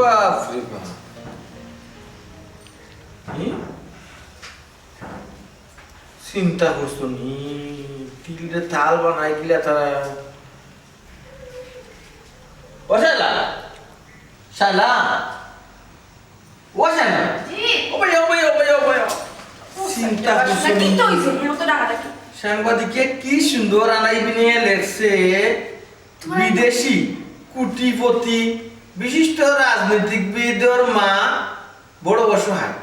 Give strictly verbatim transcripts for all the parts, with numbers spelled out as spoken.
বাপ রে বাপ। হুম? চিন্তা করছো নি? তিলরে তাল বানাই কিলা তারা? ও শালা, শালা, ও শালা। জি। ও ভাই, ও ভাই, ও ভাই, ও ভাই। চিন্তা করছো নি? কি তো হইছে? এর মতো ডাকাডাকি। সাংবাদিকে কি সুন্দর আনাই বিনিয়ে লেখছে, তোমার বিদেশি, কোটিপতি, বিশিষ্ট রাজনীতিবিদর মা, বড় অসহায়।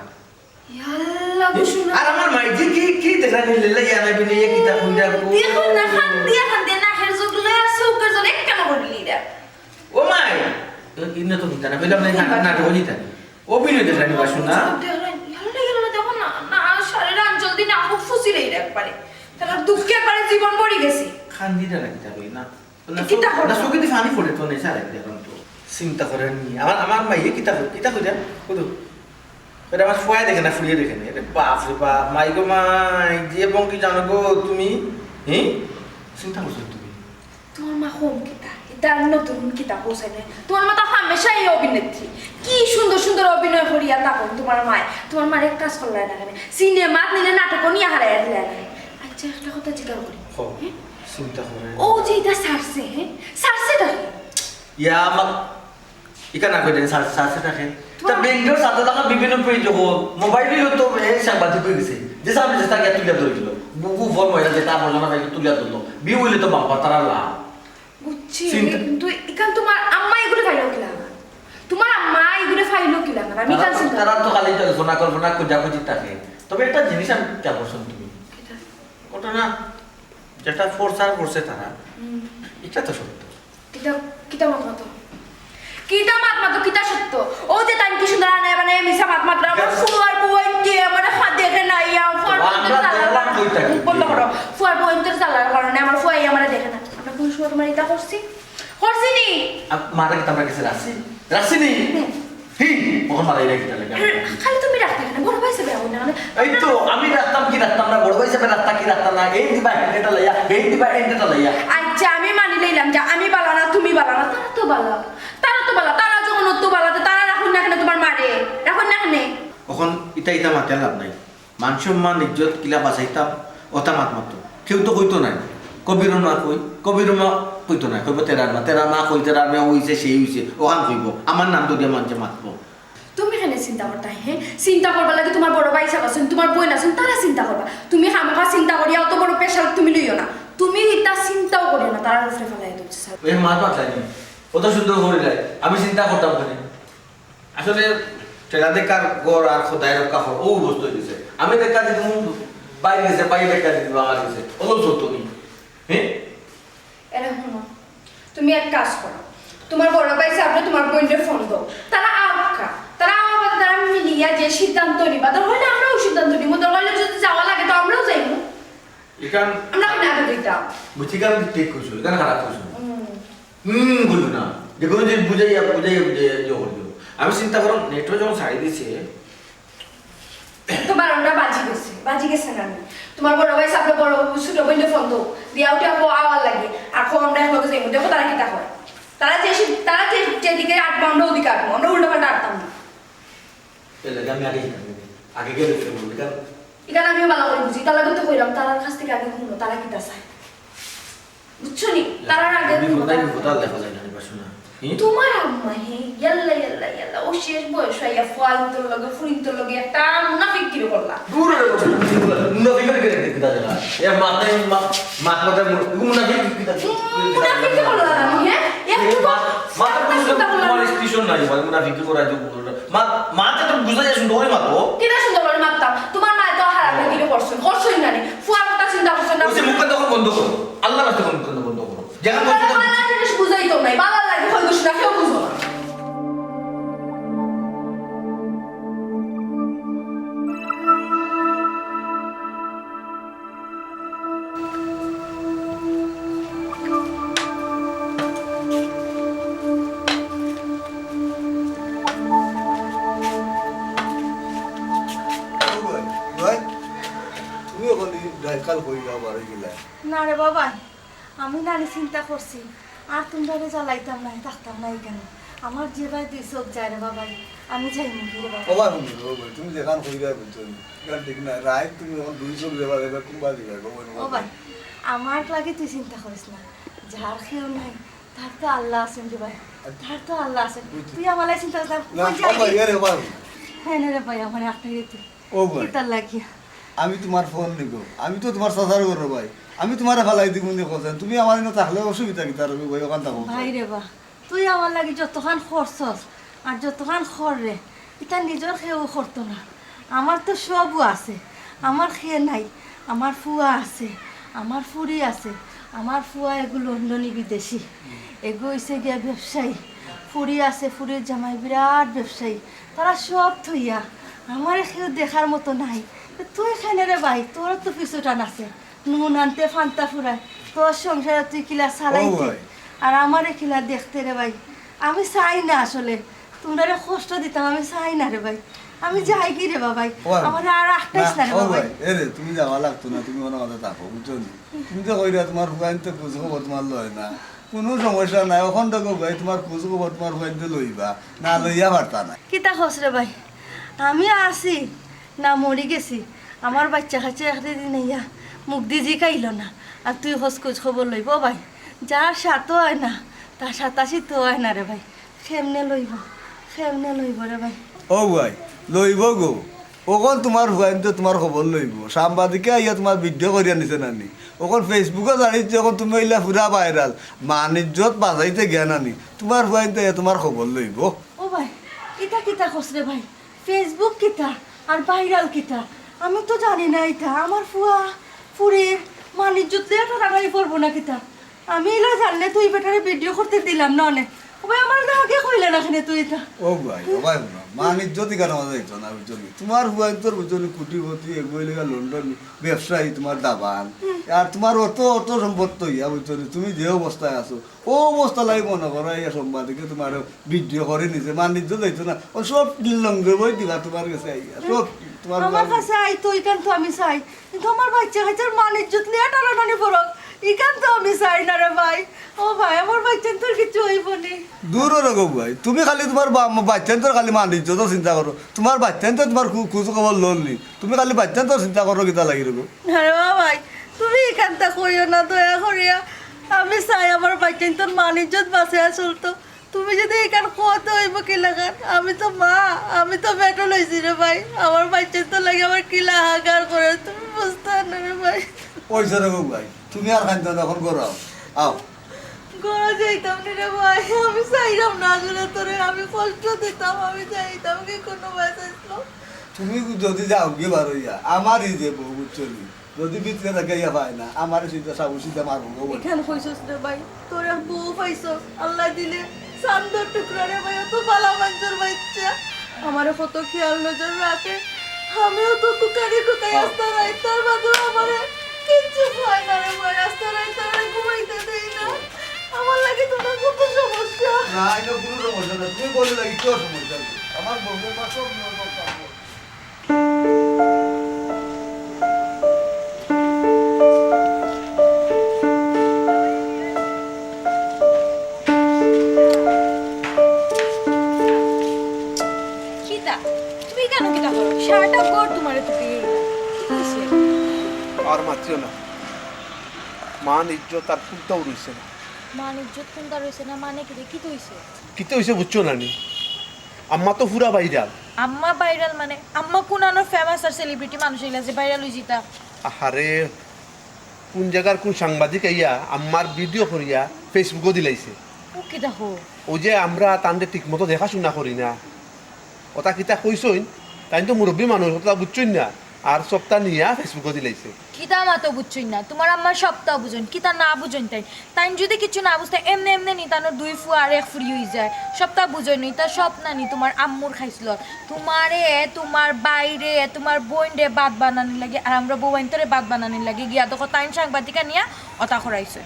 ইয়াল্লা, গো, শোনো। আর আমার মাই যে কি, কি দেখা নিলে, লাই আনাই বিনিয়ে কিতা কইরা গো। দেখো না, খান দিয়া, খান দিয়া, নাকের জোক লয়া, চোখের জোক এক কানা করে লিরা। ও মাই, ইন্না তো কিতা না, কইলাম না, না, নাটক কিতা। অভিনয় দেখানি বা শোনা। ইয়াল্লা, ইয়াল্লা, দেখো না, না, শাড়ির আঞ্চল দিয়ে না, মুখ ফুসিলেই একবারে। তারা দুঃখে একবারে জীবন পড়ি গেছে। খান দিটা না কিতা কই না। না, কিতা চোখ-, করবা? না, চোখে দিয়ে পানি পড়ে তো নেই, স্যার, একদম তো। চিন্তা করেন নি। আমার, আমার মাইয়ে কিতা কই, কিতা কই দেন? কত? এটা আমার ফুয়ায় দেখে না, ফুড়িয়ে দেখে না। এটা বাপ রে বাপ, মাই গো মাই, যে বঙ্কি জানো গো তুমি? হ্যাঁ? চিন্তা করছো তুমি? তোমার মা কম কিতা? এটা আর নতুন কিতা পৌঁছায় নাই? তোমার মা তো হামেশাই অভিনেত্রী। কি সুন্দর সুন্দর অভিনয় করিয়া তখন তোমার মায়। তোমার মার এক কাজ করলাই না কেন? সিনেমাত নিলে নাটকও নিয়ে হারাইয়া দিলাই না। আচ্ছা, একটা কথা জিজ্ঞাসা করি। হ, হ্যাঁ? চিন্তা করে। ও যে এটা ছাড়ছে, হ্যাঁ? ছাড়ছে এটা কি? ইয়া, আমার ইখান না কইলেন, স্যার, স্যার, সেটা খেয়ে। তা তোমার ব্যাংকের সাথে থাকা বিভিন্ন পেজ যখন মোবাইলই তো এই সাংবাদিক হয়ে গেছে। যে সামনে যে তাকে তুলিয়া ধরেছিল। বুকু ফোন মহিলা যে তার বর্ণনা পাইলে তুলিয়া ধরলো। বিয়ে হইলে তো বাম্পার তারা লাভ। বুঝছি, চিন্তা কিন্তু ইখান তোমার আম্মা এগুলো পাইলো কিলা? তোমার আম্মা এগুলো পাইলো কিলা? আমি তারা ইখান তো, চিন্তা তারা তো খালি কল্পনা, কল্পনা, খোঁজাখুঁজি থাকে। তবে একটা জিনিস আমি খেয়াল করছেন তুমি। কিতা? ঘটনা যেটা প্রচার করছে তারা, হুম। এটা তো সত্য। কিতা, কিতা মাত মাতো? কিতা মাত মাতো, কিতা সত্য? ও যে তাই কি সুন্দর আনায় বানায় মিছা মাত মাতরা, আমার ফুয়ার বউ আইতে আমারে খা-, দেখে না, ইয়া, ফুয়ার বউ আইতে আমরা চালার দেখলাম কারণে, কই থাকি? মুখ বন্ধ করো। ফুয়ার বউ আইতে চালার কারণে আমার ফুয়াই আমারে দেখে না। আমরা কোন সময় তোমার এটা করছি? করছি নি? আপ-, মারা কি তোমরা গেছে রাখছি? রাখছি নি? হুম। হি, ওখানে মারা এটা কিতা লাগে? খালি তুমি রাখতে কেন? বড় ভাই হিসাবে এখন না, মানে এই তো, আমি রাখতাম কি রাখতাম না, বড় ভাই হিসাবে রাখতাম কি রাখতাম না, এই দিবা হ্যান্ডেটা লইয়া, এই দিবা হ্যান্ডেটা লইয়া। আচ্ছা, আমি মানি লইলাম যে আমি বালা না, তুমি বালা না, তারা তো বালা। তারা তো বালা, তারা যখন অত বালা, তো তারা রাখুন না কেন তোমার মারে? রাখুন না কেন? এখন ইতা ইতা মাতে লাভ নাই। মান সম্মান, ইজ্জত কিলা বাঁচাইতাম, ওটা মাত মাতো। কেউ তো কইতো নাই। কবিরও না কই, কবিরও না কইতো নাই। কইবো তেরার মা, তেরার মা কই, তেরার মা হইছে, সেই হইছে, ওখান কইবো। আমার নাম ধরিয়া মানছে মাতবো। তুমি কেনে চিন্তা করতায়, হে? চিন্তা করবার লাগি তোমার বড় ভাই সাব আছইন, তোমার বইন আছইন, তারা চিন্তা করবা। তুমি খামোখা চিন্তা করিয়া অত বড় pressure তুমি লইও না। তুমি ইতা চিন্তাও করিও না, তারার উপরে ফালাই দিও, স্যার। ওই মাত মাতলায় নি, অত সুন্দর করিলায়, আমি চিন্তা করতাম কেনে? আসলে ঠেলা দেখার ঘর আর খোদায় রক্ষা কর, ও অবস্থা হয়ে গেছে। আমি দেখা দিতাম বাইরে গেছে, বাইরে দেখা দিতাম আমার গেছে, অত চলতো নি। হ্যাঁ? এরে হুনো, তুমি এক কাজ করো, তোমার বড় ভাই সাবরে তোমার বইনরে ফোন দাও, তারা আউক্কা, তারা আওয়া বাদে তারা মিলিয়া যে সিদ্ধান্ত নিবা, দরকার হইলে আমরাও সিদ্ধান্ত নিমু, দরকার হইলে যদি যাওয়া লাগে তো আমরাও যাইমু। ইখান আমরা কেনে আগে দিতাম? বুঝছি, ইখান ঠিক কইছো, ইখান খারাপ কইছো। হুম। হুম, কইছো না। যে কোনো জিনিস বুঝাইয়া, বুঝাইয়া, বুঝাইয়া ইয়ে করে দিও। আমি চিন্তা করো, নেটও যখন ছাড়ি দিছে, তো বারোটা বাজি গেছে, বাজি গেছে না নি? তোমার বড় ভাই সাবরে বড়, ছোট বইনরে ফোন দাও। দিয়া উঠে আপু আওয়ার লাগে। আর কো আমরা একলগে যাইমু। দেখো তারা কিতা কয়। তারা যে সি-, তারা যে, যেদিকে আটবো, আমরা ওদিকে আটবো। আমরা উল্টা পাল্টা আটতাম না। এর লাগি আমি আগে যাইতাম। আগে গেলে ফিরে বলবো, কারণ ইখান আমিও ভালা করি বুঝি। তার লাগি তো কইলাম, তারার কাছ থেকে আগে হুনো, তারা কিতা চায়। বুঝছো নি? তারার আগে তুমি হুনো, কোথায় তারা বিপদ আর দেখা যায় না, নিবা শোনা। হুম? তোমার আম্মা, হে, ইয়াল্লা, ইয়াল্লা, ইয়াল্লা, ও শেষ বয়স হইয়া ফুয়াইন্তর লগে, ফুরিন্তর লগে একটা মুনাফিক কিরো করলা। দূর হয়ে যাও, মুনাফিক করে কে দেখতে দাদা? এ মাথায় মা-, মাথা মাথায় মুন-, মুনাফিক কি দাদা? মুনাফিক কি করলা না, হে? একটু মা-, মাথা সামনে বুঝে চিন্তা করলা তোমার না। স্টেশন নাই, ভাই, মুনাফিক কি করা যায়? মা, মাতে তো বুঝা যায় সুন্দর করে মাতো। কিনা সুন্দর করে মাততাম? তোমার মায়ে তো হারামি কিরো করছইন, করছইন না নি? ফুয়ার কথা চিন্তা করছইন না? ওই যে মুখটা তখন বন্ধ করো, আল্লাহর রাস্তায় মুখটা বন্ধ করো। যেখানে তোমার বলছো বালা জিনিস বুঝাইতো নাই, বালা লাগে হয়তো শোনা কেউ বুঝো না। ও ভাই, ভাই, তুমি ওখানে গায়ে কাল কই যাও, বার হয়ে গেলে। না রে বাবা, আমি নানি চিন্তা করছি, আর তোমরারে জ্বালাইতাম না, থাকতাম না এখানে। আমার যেবায় দুই চোখ যায় রে বা ভাই, আমি যাইমুগি রে বা ভাই। ও ভাই, হুনো, ও ভাই, তুমি যেখান কইরায় বুঝছো নি? এখান ঠিক না। রাইত তুমি অখন দুই চোখ যেবায় যাইবায়, কুনবায় যাইবায়, গো, ও ভাই, আমার লাগি তুই চিন্তা করিস না। যার কেউ নাই, তার তো আল্লাহ আছেন রে ভাই। তার তো আল্লাহ আছেন। বুঝছি। তুই আমার লাগি চিন্তা করিস না। না, কই ও ভাই, যাইবি? এরে ভাই। হ্যাঁ, নে রে ভাই, আমার একটাই রে তুই। ও ভাই। কিতার লাগি? আমি তুমার ফোন নিব। আমি তো তুমার চাচার ঘরর ভাই। আমি তুমারে ফালাই দিমু নি কওছাইন। তুমি আমার ইনো থাকলে অসুবিধা কিতা রে ভাই, অখান থাকো। ভাই রে বা, তুই আমার লাগি যতখান করছস আর যতখান কররে, ইতা নিজর কেউ করতো না। আমার তো সবউ আছে, আমার কে নাই। আমার ফুয়া আছে, আমার ফুরি আছে। আমার ফুয়া এগু লন্ডনি বিদেশি, এগু অইছে গিয়া ব্যবসায়ী। ফুরি আছে, ফুরির জামাই বিরাট ব্যবসায়ী। তারা সব থইয়া আমারে কেউ দেখার মতো নাই। তো তুই কেনে রে ভাই, তোর তো পিছু টান আছে। নুন আনতে ফান্তা ফুরায়, তোর সংসারে তুই কিলা চালাইতে, ও ভাই। আর আমারে কিলা দেখতে রে ভাই। আমি চাই না আসলে, তুমরারে কষ্ট দিতাম আমি চাই না রে ভাই। আমি যাইগি রে বা ভাই, ও ভাই। আমারে আর আটকাইস না রে বা ভাই। এরে, তুমি যাওয়া লাগতো না, তুমি অনো কথা থাকো, বুঝছো নি? তুমি তো কইরা তুমার ফুয়াইন্তে খোঁজ খবর তুমার লয় না, কুনু সমস্যা নাই। অখন দেখো ভাই, তুমার খোঁজ খবর তুমার ফুয়াইন্তে লইবা, না লইয়া পারতা না। কিতা কস রে ভাই, আমি আছি না মরি গেছি? আমার বাইচ্চা কাইচ্চা একদিন আইয়া মুখ দি জিকাইলো না, আর তুই কস খোঁজ খবর লইবো ভাই? যার সাথ অয় না, তার সাতাশি তো অয় না রে ভাই। কেমনে লইবো, কেমনে লইবো রে ভাই? ও ভাই, লইবো গো। অখন তুমার ফুয়াইন্তে তুমার খবর লইবো। সাংবাদিকে আইয়া তুমার ভিডিও করিয়া নিছে না নি? অখন Facebook-ও ছাড়িছে, অখন তুমি অইলা পুরা viral। মান ইজ্জত বাচাইতে গিয়া না নি? তুমার ফুয়াইন্তে আইয়া তুমার খবর লইবো। ও ভাই, ইতা কিতা কস রে ভাই? Facebook কিতা আর viral কিতা? আমি তো জানি না ইতা। আমার ফুয়া ফুরির মান ইজ্জত লইয়া টানাটানি পড়বো না কিতা? আমি ইলা জানলে তো ই বেটারে ভিডিও করতে দিলাম না অনে। ও ভাই, আমারে তো আগে কইলে না কেনে তুই ইতা? ও ভাই, ও ভাই, হুনো, মান ইজ্জত ইখান মাঝে যাইতো না, বুঝছো নি? তুমার ফুয়াইন্তর, বুঝছো নি, কোটিপতি, এগু অইলো গিয়া লন্ডনি ব্যবসায়ী, তুমার দাবান। আর তুমার অত, অত সম্পদ থইয়া, বুঝছো নি, তুমি যে অবস্থায় আছো, অউ অবস্থা লাগি মনো করো, আইয়া সাংবাদিকে তুমার ভিডিও করি নিছে, মান ইজ্জত যাইতো না। ও সব লঙ্গে বই দিবা তুমার গেছে আইয়া, সব তুমার আমার কাছে আইতো, ইখান তো আমি চাই, কিন্তু আমার বাইচ্চা কাইচ্চার মান ইজ্জত লইয়া টানাটানি পড়ক, ইখান তো আমি চাই না রে ভাই। ও ভাই, আমার বাইচ্চাইন্তর কিচ্ছু অইবো নি। দূর অরো গো ভাই, তুমি খালি তুমার বা-, বাইচ্চাইন্তর খালি মান ইজ্জতর চিন্তা করো, তুমার বাইচ্চাইন্তে তুমার খু-, খোঁজ খবর লর নি, তুমি খালি বাইচ্চাইন্তর চিন্তা করো কিতা লাগি রে গো? আরে বা ভাই, তুমি ইখানতা কইও না দয়া করিয়া। আমি চাই আমার বাইচ্চাইন্তর মান ইজ্জত বাঁচিয়া চলতো। তুমি যদি ইখান কও তে অইবো কিলাখান? আমি তো মা, আমি তো পেটো লইছি রে ভাই। আমার বাইচ্চাইন্তর লাগি আমার কিলা হাহাকার করে, তুমি বুঝতায় না রে ভাই। অইছে রে গো ভাই, তুমি আর কাইন্দো না, অখন ঘরো আও। আও। ঘরো যাইতাম নি রে ভাই, আমি চাইরাম না আসলে তোরে আমি কষ্ট দিতাম, আমি যাইতাম কি কুনু বায় চাইছিল। তুমি যদি যাওগি বার অইয়া, আমারই যে বউ, বুঝছো নি? যদি ভিতরে থাকি ইয়া পায় না, আমারে সিধা সাবু সিধা মারবো গো। ইখান কইছস রে ভাই, তোর এক বউ পাইছস, আল্লায় দিলে চান্দর টুকরা রে ভাই, অত ভালা মানষর বাইচ্চা। আমারে কত খেয়াল নজর রাখে, আমিও তো কুকারি কুকাই আস্তা রাইত, তার বাদেও আমারে কিচ্ছু কয় না রে ভাই, আস্তা রাইত আমারে ঘুমাইতে দেয় না। আমার লাগি তোমরা কত সমস্যা। না, ইনো কুনু সমস্যা না, তুমি বলে লাগি কেউ সমস্যা নেই। আমার বউয়ের মা সব নিয়ম সব কাম করে। কিতা? তুমি কেনে কিতা করো? সারাটা ঘর তুমারে তুকি গেলা। কিতা অইছে? আর মাতিও না। মান ইজ্জত আর কুনটাও রইছে না। মান ইজ্জত কুনটা রইছে না মানে কিতা? কিতা অইছে? কিতা অইছে বুঝছো না নি? আম্মা তো পুরা viral। আম্মা viral মানে? আম্মা কুন আনো famous আর celebrity মানুষ অইলা যে viral অইযিতা? আহারে, কুন জাগার কুন সাংবাদিক আইয়া আম্মার ভিডিও করিয়া Facebook-ও দিলাইছে। ও কিতা কও? অউ যে আমরা তানরে ঠিকমতো দেখাশুনা করি না, অতা কিতা কইছইন, তাইন তো মুরব্বি মানুষ, অততা বুঝছইন না, আর সবতা নিয়া Facebook-ও দিলাইছে। কিতা মাতো বুঝছইন না, তুমার আম্মা সবতা বুঝইন, কিতা না বুঝইন তাইন। তাইন যুদি কিচ্ছু না বুঝতা, এমনে এমনে নি তানর দুই ফুয়া আর এক ফুরি অইযায়। সবতা বুঝইন নি, ইতা সব না নি তুমার আম্মুর খাইছলত। তুমারে, তুমার বাইরে, তুমার বইনরে ভাত বানানির লাগি, আর আমরা বউয়াইন্তরে ভাত বানানির লাগি গিয়া দেখো তাইন সাংবাদিক আনিয়া অতা করাইছে।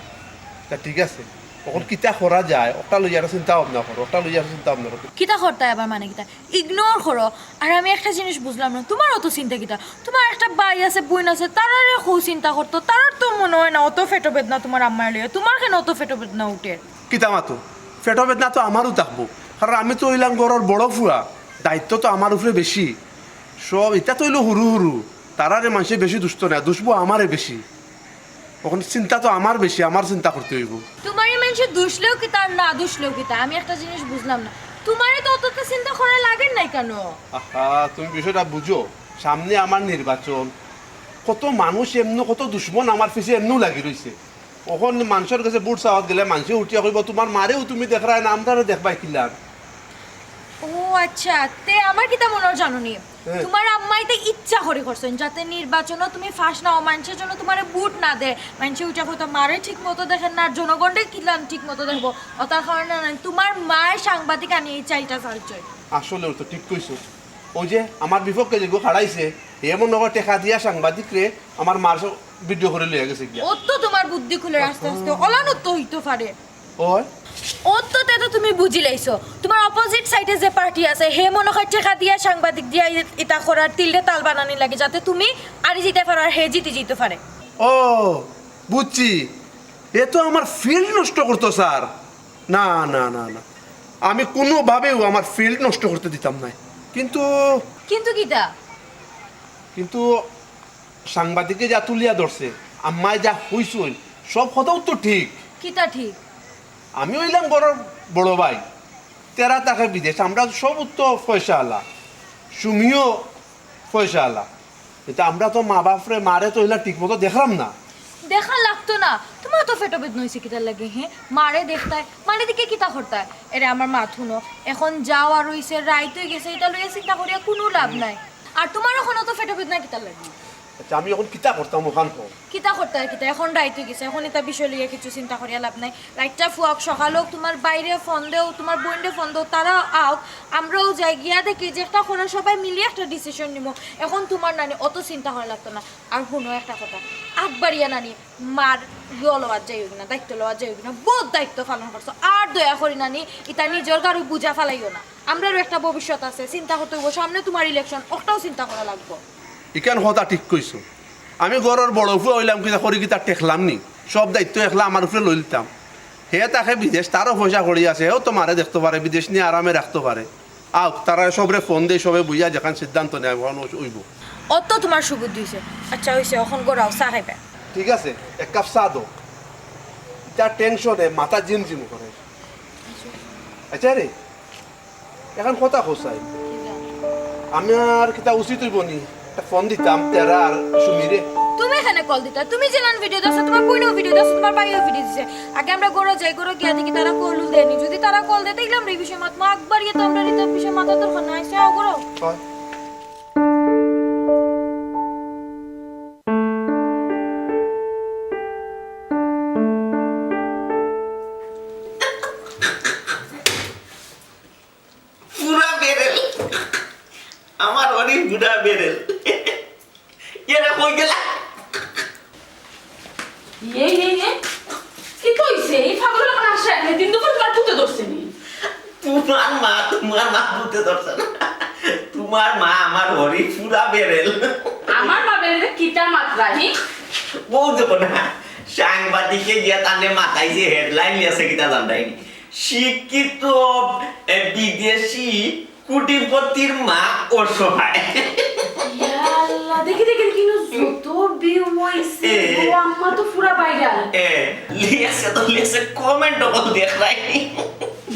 তা ঠিক আছে, অখন কিতা করা যায়, অতা লইয়া আরো চিন্তা ভাবনা করো, অতা লইয়া আরো চিন্তা ভাবনা করো। কিতা করতায় আবার মানে কিতা? Ignore করো। আর আমি একটা জিনিস বুঝলাম না, তুমার অত চিন্তা কিতা? তুমার একটা ভাই আছে, বইন আছে, তারারে কও চিন্তা করতো, তারার তো মনো অয় না অত পেটো বেদনা তুমার আম্মারে লইয়া, তুমার কেনে অত পেটো বেদনা উঠের? কিতা মাতো? পেটো বেদনা তো আমারও থাকবো, কারণ আমি তো অইলাম ঘরর বড় ফুয়া, দায়িত্ব তো আমার উপরে বেশি। সব ইতা তো অইলো হুরু হুরু, তারারে মানষে বেশি দুষতো না, দুষবো আমারে বেশি। অখন চিন্তা তো আমার বেশি, আমার চিন্তা করতে অইবো। তুমারে মানষে দুষলেও কিতা আর না দুষলেও কিতা, আমি একটা জিনিস বুঝলাম না, তুমারে তো অতটা চিন্তা করা লাগের নায় কেনে? আহা, তুমি বিষয়টা বুঝো, সামনে আমার নির্বাচন, কত মানুষ এমনে, কত দুশমন আমার পিছে এমনেউ লাগি রইছে। অখন মানষর গেছে ভোট চাওয়াত গেলে মানষে উঠিয়া কইবো, "তুমার মারেউ তুমি দেখরায় না, আমরারে দেখবায় কিলান?" ও আচ্ছা, তে আমার কিতা মনো অর জানো নি? হ্যাঁ। তুমার আম্মায় ইতা ইচ্ছা করি করছইন, যাতে নির্বাচনো তুমি ফাঁস না অও, মানষে যেন তুমারে ভোট না দেয়। মানষে উঠিয়া কইতো, "মারে ঠিক মতো দেখের না, আর জনগণরে কিলান ঠিক মতো দেখবো?" অতার কারণে না, তুমার মায় সাংবাদিক আনি ই চাইলটা চালছইন। আসলেউ তো ঠিক কইছো। অউ যে আমার বিপক্ষে যেগু খাড়াইছে, হে মনো কয় টেকা দিয়া সাংবাদিকরে আমার মার সব ভিডিও করি লইয়া গেছে গিয়া। অত তুমার বুদ্ধি খুলের আস্তে আস্তে, অলান অত অইতো পারে। ওই। অত তে তো তুমি বুঝিলাইছো, তুমার অপোজিট সাইডে যে পার্টি আছে, হে মনো কয় টেকা দিয়া সাংবাদিক দিয়া ই-, ইতা করার তিলরে তাল বানানি লাগে, যাতে তুমি আরি যাইতায় পারো আর হে জিতি যাইতো পারে। ও, বুঝছি। এ তো আমার ফিল্ড নষ্ট করতো, স্যার। না, না, না, না, আমি কুনুভাবেউ আমার ফিল্ড নষ্ট করতে দিতাম নায়। কিন্তু কিন্তু কিতা? কিন্তু সাংবাদিকে যা তুলিয়া ধরছে, আম্মায় যা কইছইন, সব কথাউ তো ঠিক। কিতা ঠিক? আমি অইলাম ঘরর বড় ভাই, তেরা থাকে বিদেশ, আমরা সব তো পয়সাআলা, সুমিও পয়সাআলা। কিন্তু আমরা তো মা-বাপরে, মারে তো ইলা ঠিক মতো দেখরাম না। দেখা লাগতো না। তুমার অত পেটো বেদনা অইছে কিতার লাগি, হে? মারে দেখতায়, মারে দেখিয়া কিতা করতায়? এরে আমার মাত হুনো, অখন যাওয়া রইছে, রাইত অইগেছে, ইতা লইয়া চিন্তা করিয়া কুনু লাভ নাই। আর তুমার অখন অত পেটো বেদনা কিতার লাগি? আচ্ছা, আমি অখন কিতা করতাম অখান কও? কিতা করতায় আর কিতা? অখন রাইত অইগেছে, অখন ইতা বিষয় লইয়া কিচ্ছু চিন্তা করিয়া লাভ নাই। রাইতটা ফুয়াউক, সকাল অউক, তুমার ভাইরে ফোন দেও, তুমার বইনরে ফোন দেও, তারা আউক, আমরাউ যাই গিয়া দেখি যে একটা করি সবাই মিলিয়া একটা ডিসিশন নিমু। অখন তুমার নানি অত চিন্তা করা লাগতো না। আর হুনো একটা কথা, আগবাড়িয়া নানি মার ইয়ো লওয়াত যাইও কিনা, দায়িত্ব লওয়াত যাইও কিনা, বউত দায়িত্ব পালন করছো। আর দয়া করি নানি, ইতা নিজর গারো বুঝা ফালাইও না। আমরারও একটা ভবিষ্যৎ আছে, চিন্তা করতে অইবো। সামনে তুমার ইলেকশন, অটাও চিন্তা করা লাগবো। ইখান কথা ঠিক কইছো। আমি ঘরর বড় ফুয়া অইলাম, কিতা করি কিতা ঠেকলাম নি? সব দায়িত্ব একলা আমার উপরে লইলিতাম। হে থাকে বিদেশ, তারও পয়সা কড়ি আছে, হেও তো মারে দেখতো পারে, বিদেশ নিয়া আরামে রাখতো পারে। আউক, তারা সবরে ফোন দেই, সবে বইয়া যেখান সিদ্ধান্ত নেয়, অখান অইবো। অত তুমার সুবুদ্ধি অইছে। আচ্ছা, অইছে, অখন ঘরো আও, চা খাইবা। ঠিক আছে, এক কাপ চা দেও। ইতা টেনশনে মাথা জিম জিম করে। আচ্ছা রে, অখন কথা কও চাই। আমার কিতা উচিত অইবো নি? একটা ফোন দিতাম তেরা আর সুমিরে। তুমি কেনে কল দিতায়? তুমি যেলান ভিডিও দিছো, তুমার বইনেও ভিডিও দিছে, তুমার ভাইয়েও ভিডিও দিছে। আগে আমরা ঘরো যাই, ঘরো গিয়া দেখি তারা কল দেয় নি। যদি তারা কল দেয়, তাইলে আমরা ই বিষয়ে মাতমু। আগবাড়িয়া তো আমরার ইতা বিষয়ে মাতার দরকার নাই। আইচ্ছা, আও ঘরো। হয়। পুরা বেরেল। আমার অনেক পুরা বেরেল। এরা কই গেলা? ইয়ে, ইয়ে, ইয়ে। কিতা অইছে? ই পাগল অখন আশ্রয় আনে। দিন দুপুর তুমার ভূতে ধরছে নি? তুমার মা, তুমার মা ভূতে ধরছে না। তুমার মা আমার হরি পুরা বেরেল। আমার মা বেরেল কিতা মাতরা, হি? বউ দেখো না, সাংবাদিকে গিয়া তানে মাতাইছে, হেডলাইন লিয়াছে কিতা জানরায়নি? শিক্ষিত, এ, বিদেশি কোটিপতির মা অসহায়। ইয়া আল্লাহ, দেখি, দেখি, দেখি, ইনো যত ভিউ অইছে, এ। ও আম্মা তো পুরা ভাইরাল। এ, লিখছে তো লিখছে, কমেন্ট অকল দেখরায়নি।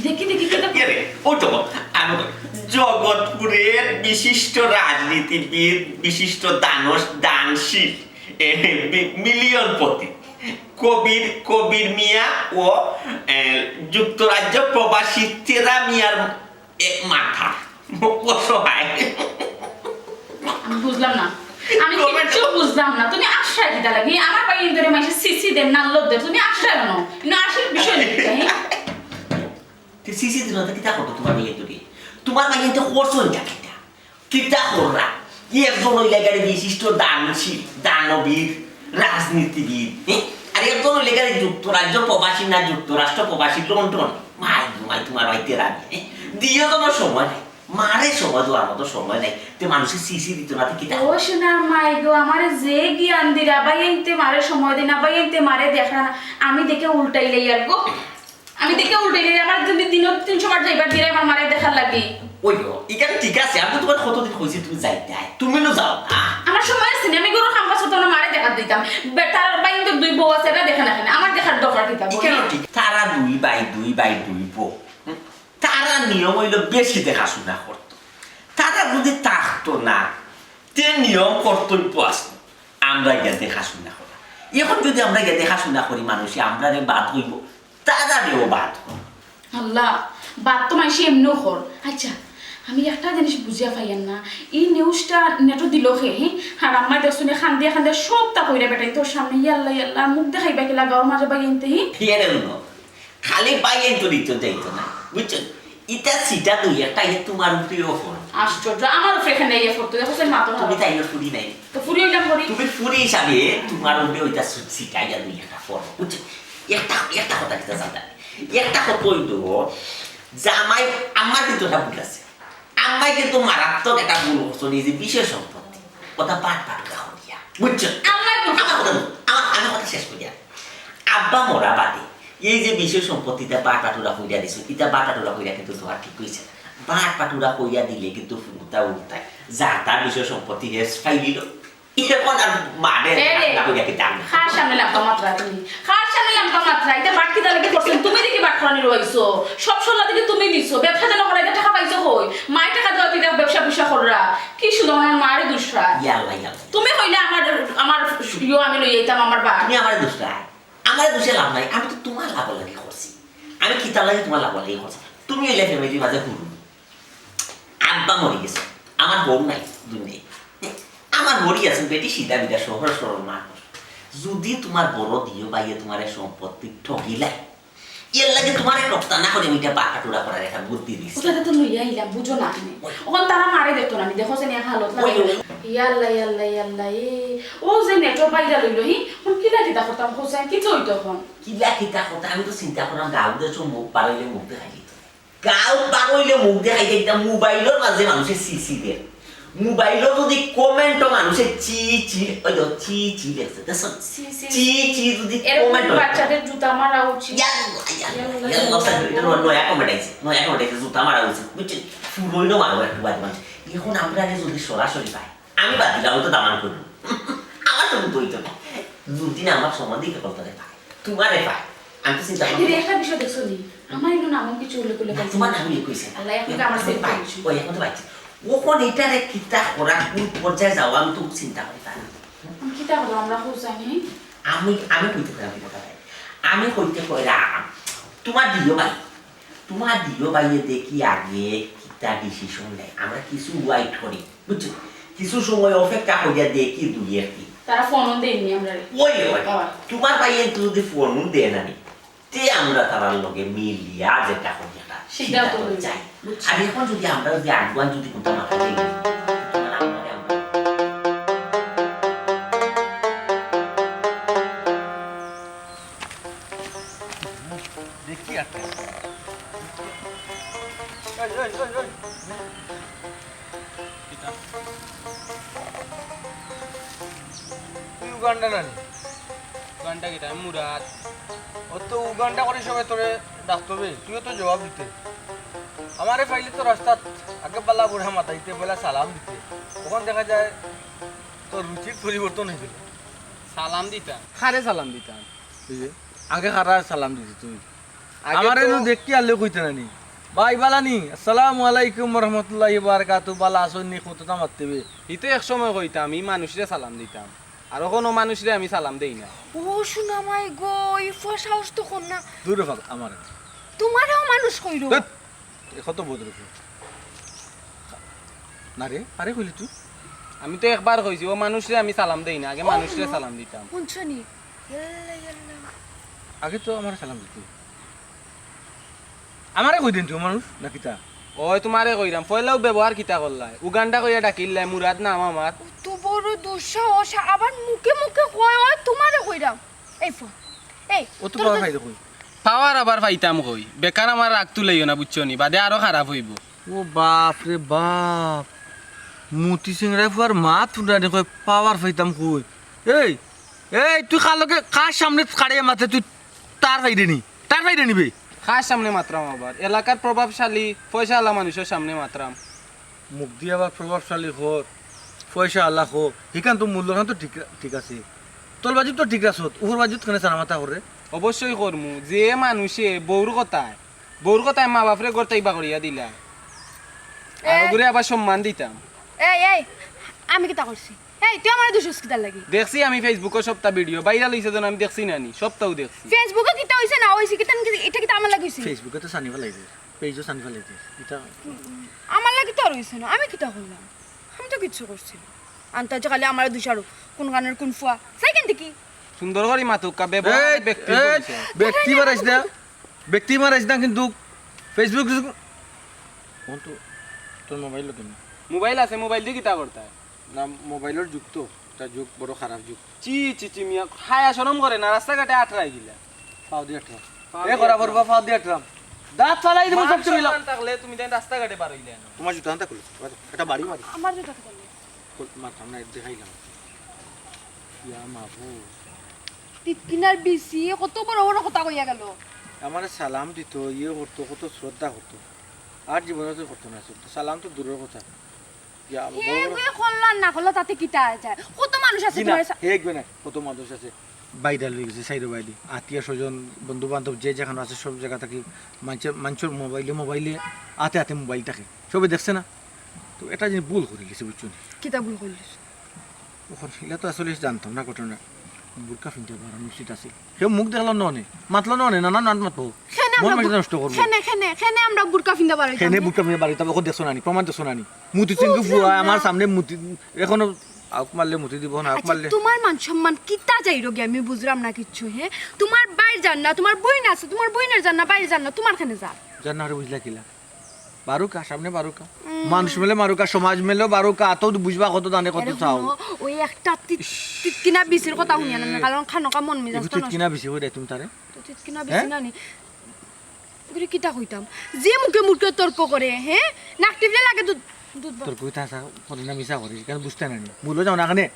দেখি, দেখি, কিতা এরে, ওই তো, আমি বলি, জগৎপুরের বিশিষ্ট রাজনীতিবিদ, বিশিষ্ট দানস-, দানশীল, এ, বি-, মিলিয়নপতি, কবির, কবির মিয়া ও, এ, যুক্তরাজ্য প্রবাসী তেরা মিয়ার এ মাথা, অসহায়। আমি বুঝলাম না, আমি কিচ্ছু বুঝলাম না। তুমি আশ্রয় কিতা লাগি? আমার ভাইয়াইন্তরে মাইনষে সিসি দের, নাল্লর দের, তুমি আশ্রয় কেনে? না, আসল বিষয় নেই, হ্যাঁ? তে সিসি দিন তো কিতা করতো তুমার ভাইয়াইন্তরে? তুমার ভাইয়াইন্তে করছইন কিতা? কিতা কররা? ই একজন অইলা গিয়া বিশিষ্ট দানশীল, দানবীর, রাজনীতিবিদ, হ্যাঁ? আর একজন অইলা গিয়া যুক্তরাজ্য প্রবাসী না যুক্তরাষ্ট্র প্রবাসী, লন্ডন। মাই গো মাই, তুমার ভাইয়াইন্তে রাজি, হ্যাঁ? দুইও জনর সময় নাই। মারে সময় দেওয়ার মতো সময় নাই। তে মানষে সিসি দিত না, তে কিতা? ও সোনা মাই গো, আমারে যে জ্ঞান দিরা, ভাইয়াইন্তে মারে সময় দেয় না, ভাইয়াইন্তে মারে দেখরা না, আমি দেখে উল্টাইলাই আর গো। আমি দেখি উল্টে গেলে আমার তুমি দিনও তিনশো বার যাইবার দিলে আমার মারে দেখার লাগি। ওই গো, এখানে ঠিক আছে, আমি তো তোমার কতদিন কইছি তুমি যাইতায়, তুমি নো যাও না। আমার সময় আছে না, আমি গরুর কাম কাজ করতে আমার মারে দেখার দিতাম। বে-, তার বাইন তো দুই বউ আছে, এটা দেখে না কেন? আমার দেখার দরকার কিতা বলি? এখানে ঠিক, তারা দুই ভাই, দুই ভাই, দুই বউ। হুম? তারা নিয়ম হইল বেশি দেখাশোনা করতো, তারা যদি থাকতো না, তে নিয়ম কর্তব্য আছে আমরা গিয়া দেখাশোনা করা। এখন যদি আমরা গিয়া দেখাশোনা করি, মানুষে আমরারে বাদ হইব, তারারেও বাদ হইব। আল্লাহ, বাদ তো মাইসে এমনিও কর। আচ্ছা, আমি একটা জিনিস বুঝিয়া পাইয়ার না, এই নিউজটা নেটো দিল খে, হ্যাঁ? আর আম্মায় দেখছো নি, খান্দিয়া খান্দিয়া সবটা কইরা বেটাইন তোর সামনে, ইয়াল্লা, ইয়াল্লা, মুখ দেখাইবা কিলা গাঁওর মাঝে বাইয়াইনতে, হি? ফিরে এলো না। খালি বাইয়াইন তো দিত যাইতো না, বুঝছো? ইটা সিটা দুই একটা, ইয়ে তোমার উপরেও পড়ে। আশ্চর্য, আমার উপরে এখানে ইয়ে পড়তো, দেখো, সে মাথা তুমি তাই ফুরি নাই। তো ফুরি হইলাম করি। তুমি ফুরি হিসাবে তোমার উপরে ওইটা সি-, সিটা ইয়া দুই একটা পড়ো, বুঝছো? একটা, একটা কথা কিতা জানতা? একটা কথা হইতো, জামাই, আমার কিন্তু একটা ভুল আছে। আম্মায় কিন্তু মারাত্মক একটা ভুল করছো, এই যে বিষয় সম্পত্তি, ওটা বাট বাটুরা করিয়া, বুঝছো? আম্মায় ভুল আমার কথা, আমার, আমি কথা শেষ করিয়া। আব্বা মরা বাদে এই যে বিষয় সম্পত্তিটা বাট বাটুরা করিয়া দিছো, এটা বাট বাটুরা করিয়া কিন্তু তোমার ঠিক হইছে না। বাট বাটুরা করিয়া দিলে কিন্তু ফুটা উল্টায়, যা তার বিষয় সম্পত্তি হেস পাই দিল। এখন আর মারে এ রে, না করিয়া কি দাম? কার সামনে লাম্বা মাতরা তুমি? কার সামনে লাম্বা মাতরা? এটা বাট কিতা লাগি করছেন? তুমি দেখি বাট করানি রইছো। সব সল্লা দেখি তুমি নিছো। ব্যবসা যেন করাইতে টাকা পাইছো কই? মাই টাকা দেওয়া তুই ব্যবসা পয়সা কররা। কি শুধু আমার মারে দুসরা? ইয়াল্লা, ইয়াল্লা। তুমি কইলে আমার, আমার ইয়ো আমি লই আইতাম আমার বাট। তুমি আমারে দুসরা। আমারে দুষে লাভ নাই। আমি তো তোমার লাভর লাগি করছি। আমি কিতার লাগি তোমার লাভর লাগি করছি? তুমি হইলে ফ্যামিলির মাঝে হুরু। আব্বা মরি গেছে, আমার বউ নাই দুনিয়ায়। আমার মরি আছে বেটি সিধা বিধা সহজ সরল মানুষ। যদি তোমার বড় দিও ভাইয়ে তোমার এই সম্পত্তি ঠগিলায়, এর লাগি তোমার এক রক্তা না করে আমি এটা বাঁকা টুরা করার একটা বুদ্ধি দিছি। ওটা তো লইয়া আইলাম, বুঝো না তুমি। ওই। ওখান তারা মারে দেখতো না, আমি দেখো যে নিয়ে হালত না। ওই, ওই। ইয়াল্লা, ইয়াল্লা, ইয়াল্লা, এ, ও যে নেটো বাইরা লইলো, হি, কোন কিলা কিতা করতাম, হোসেন, কি চই তখন? কিলা কিতা করতাম, আমি তো চিন্তা করলাম, গাউদে চো মুখ পারইলে মুখ দেখাই দিত। গাউত বার অইলে মুখ দেখাইতে ইতা মোবাইলর মাঝে মানুষে ছি ছি দের। মোবাইলো যদি কমেন্টো মানুষে চি চি, ওই তো চি চি লেখছে, দেখছো? ছি ছি। চি চি যদি এরকম কমেন্টো বাচ্চাদের জুতা মারা উচিত। ইয়াল্লা, ইয়াল্লা, ইয়াল্লা, ইয়াল্লা, স্যার, এটা নয়া, নয়া কমেন্ট আইছে, নয়া কমেন্ট আইছে, জুতা মারা উচিত, বুঝছেন? ফুরইলো মারো একটু বাদ বাদ। এখন আমরা আগে যদি সরাসরি পাই, আমি বাদ দিলাম, আমি তো দামান করবো। আমার তো বুঝতে হইতো না। যদি না আমার সম্বন্ধে কেউ বলতে পারে, তোমারে পায়। আমি তো চিন্তা করবো। দিদি, একটা বিষয় দেখছো নি? আমার এগুলো নামও কিছু উল্লেখ করলে না, পাইছি তোমার না। নাম উল্লেখ হইছে না। আল্লাহ, এখন তো আমার এখন তো সেভ পাই। করেছি। ওই, এখন তো পাইছি। ওখানে এটারে কিতা করা, কোন পর্যায়ে যাওয়া, আমি তো চিন্তা করি পারি না। আমি কিতা করবো, আমরা হোসেনি? আমি, আমি কইতে পারি না, আমি কইতে পারি। আমি কইতে কইরাম, তোমার দিও ভাই, তোমার দিও ভাইয়ে দেখি আগে কিতা ডিসিশন নেয়। আমরা কিছু ওয়েট করি, বুঝছো? কিছু সময় অপেক্ষা করিয়া দেখি দুই একটি। তারা ফোনও দেয়নি আমরা। ওই, ওই। বাবা। তোমার ভাইয়ে তো যদি ফোনও দেয় না নি, তে আমরা তারার লগে মিলিয়া যেটা করি একটা সিদ্ধান্ত সিদ্ধান্ত লই। চাই। বুঝছি। আর এখন যদি আমরা যদি আগুয়ান যদি কোনটা মাথা দিয়ে তোমার আমারে আমরা দেখি একটা। এই, এই, এই, এই। তুই উগান্ডা নানি? উগান্ডা কিতা? আমি মুরাদ। ও তো উগান্ডা করি সবাই তোরে ডাকতো বে, তুইও তো জবাব দিতে। আমারে পাইলে তো রাস্তাত আগে বালা বুড়া মাতাইতে, বলা সালাম দিতে। তখন দেখা যায় তোর রুচির পরিবর্তন হয়ে গেল। সালাম দিতাম। কারে সালাম দিতাম? এই যে, আগে কারা সালাম দিতে তুই? আগে আমারে তো নু দেখি আলে কইতে নানি। ভাই বালানি, আসসালামু আলাইকুম ওয়া রাহমাতুল্লাহি ওয়া বারাকাতুহু, বালা আছইন নি, কততা মাততে বে? হি তো এক সময় কইতাম, ই মানুষরে সালাম দিতাম। আর অখন অউ মানুষরে আমি সালাম দেই না। ও সোনা মাই গো, ই ফুয়া সাহস তো কম না। দূরে ভাগ আমারে। তোমারেও মানুষ কইরো। ধ্যাৎ, এ কত বদরে কই। না রে, আরে কইলি তুই? আমি তো একবার কইছি, অউ মানুষরে আমি সালাম দেই না, আগে ও মানুষরে মা। সালাম দিতাম। হুনছো নি? ইয়াল্লা, ইয়াল্লা। আগে তো আমারে সালাম দিতে। আমারে কই দিন তুই মানুষ না কিতা? ওই তোমারে কইরাম, পয়লাউ ব্যবহার কিতা করলায়? উগান্ডা কইয়া ডাকিল্লায়, মুরাদ নাম আমার। অত বড় দুঃসাহস, আবার মুখে মুখে কয়, ওই তোমারে কইরাম। এই ফোন, এই, ও তো তোর পাওয়ার তো পাইলে কই? পাওয়ার আবার পাইতাম কই? বেকার আমার রাগ তুলাইও না, বুঝছো নি? বাদে আরো খারাপ অইবো। ও বাপ রে বাপ, মতি সিংড়া ফুয়ার মা তুলনানি কয় পাওয়ার পাইতাম কই? এই, এই, তুই কার লগে, কার সামনে কাড়িয়া মাতে তুই তার পাইরে নি? তার পাইরে নিবে? কার সামনে মাতরাম আবার? এলাকার প্রভাবশালী পয়সাআলা মানুষর সামনে মাতরাম। মুখ দিয়া আবার প্রভাবশালী কর, পয়সাআলা কর, হিখান তো মূল্যখান তো ঠিক, ঠিক আছে। তলবাজিত তো ঠিক আছে, উপরবাজিত কেনে সারা মাথা করে? অবশ্যই করমু। যে মানুষে বউর কথায়, বউর কথায় মা বাপরে ঘর থাকি বার করিয়া দিলা, আর এই। ওগুরে আবার সম্মান দিতাম। এই, এই, আমি কিতা করছি? এই, তুই আমারে দুষস কিতার লাগি? দেখছি আমি Facebook-ও সবটা ভিডিও ভাইরাল অইছে যেন, আমি দেখছি না নি, সবটাউ দেখছি। Facebook-ও কিতা অইছে না অইছে, কিতা, ইটা কিতা আমার লাগি অইছে? Facebook-এ তো সানি ফালাই দে, পেজও সানি ফালাই দে, ইটা আমার লাগি তো আর অইছে না, আমি কিতা করলাম? আমি তো কিচ্ছু করছি না। আন্তা যে খালি আমারে দুষারো, কোন কানের কোন ফুয়া, চাই কেন দেখি? সুন্দর করি মাতুক্কা, ব্যবহার এই, ব্যক্তির এই, পরিচয়। ব্যক্তি মারাইস না, ব্যক্তি মারাইস না কিন্তু Facebook, Facebook, কোন তো তোর মোবাইল তো না। মোবাইল আছে, মোবাইল দি কিতা করতায়? না, মোবাইলর যুগ তো, ইটা যুগ বড় খারাপ যুগ। চি, চি, চি, মিয়া, হায়া শরম করে না, রাস্তাঘাটে আটরায় কিলা। পাও দি আটরাও। পাও এ দি করা আটরাও। পড়বা, পাও দি আটরাম। দাঁত ফালাই দিমু মান সব তুমি লা- সম্মান থাকলে তুমি তাই রাস্তাঘাটে বার অইলে না। তোমার জুতা আনতা খুলো, এটা বাড়ি মারি। আমার জুতা খুলো। কই, মারতাম না, দেখাইলাম। ইয়া মাবু। তিতকিনার বিসি কত বড় বড় কথা কইয়া গেল। আমারে সালাম দিত, ইয়ে করতো, কত শ্রদ্ধা করতো। আর জীবনে তো করতো না শ্রদ্ধা। সালাম তো দূরের কথা। ইয়া, হে বড় বড় এগুয়ে করলো আর না করলো, তাতে কিতা যায়? কত মানুষ আছে জি না, তোমার সা- হে এগুয়ে না, কত মানুষ আছে। বাইরে লই গেছে, সাইডে বাইরে। আত্মীয় স্বজন, বন্ধু বান্ধব যে যেখানে আছে, সব জায়গা থাকি মানুষের, মানুষের মোবাইলে, মোবাইলে, আতে আতে মোবাইল থাকে। সবে দেখছে না? তো এটা জিনিস ভুল করি গেছে, বুঝছো নি? কিতা ভুল করলিস? ওখানে ইলা তো আসলে জানতাম না ঘটনা। বুরকা ফিনতে পারানো উচিত আছে। কেউ মুখ দেখলো ননে, মাতলো ননে, না, না, না, মাতবো। খেনে মন আমরা মেজাজ বু- নষ্ট করবো। খেনে, খেনে, খেনে আমরা বুরকা ফিন্দা বারইতাম, খেনে হ্যাঁ? বুরকা ফিন্দা বারইতাম, ওকে দেখছো না নি, প্রমাণ দেখছো না নি? মুতি চিঙ্গু বুঝলাম ফুয়া না। আমার সামনে মুতি, এখনো আউক মারলে মুতি দিব না, আউক আচ্ছা, মারলে। তোমার মান সম্মান কিতা যাইরোগি আমি বুঝলাম না কিচ্ছু, হ্যাঁ? তোমার বাইর জান না, তোমার বইন আছে, তোমার বইনের জান না, বাইর জান না, তোমার খেনে যার? জান না, আরে বুঝলা কিলা? বারুকা, সামনে বারুকা। হুম। মানুষ মেলে বারুকা, সমাজ মেলে বারুকা, অত বুঝবা কত জানে কত এরে চাও। হুনো, ওই একটা তিত-, তিতকিনা বিচির কথা হুনিয়া না, কারণ খানোকা মন মিজাজ এগু তো নষ্ট। তিতকিনা বিচি কই দেয় তুমি তারে? তো তিতকিনা হ্যাঁ? বিচি না নি। ওগুলি কিতা কইতাম? যে মুখে মুখে তর্ক করে, হ্যাঁ? নাক টিপলে লাগে দুধ, দুধ বা- তর্ক কইতা আসা, করে না মিছা করে, কেন বুঝতে না নি? মূল্য যাও না কেনে?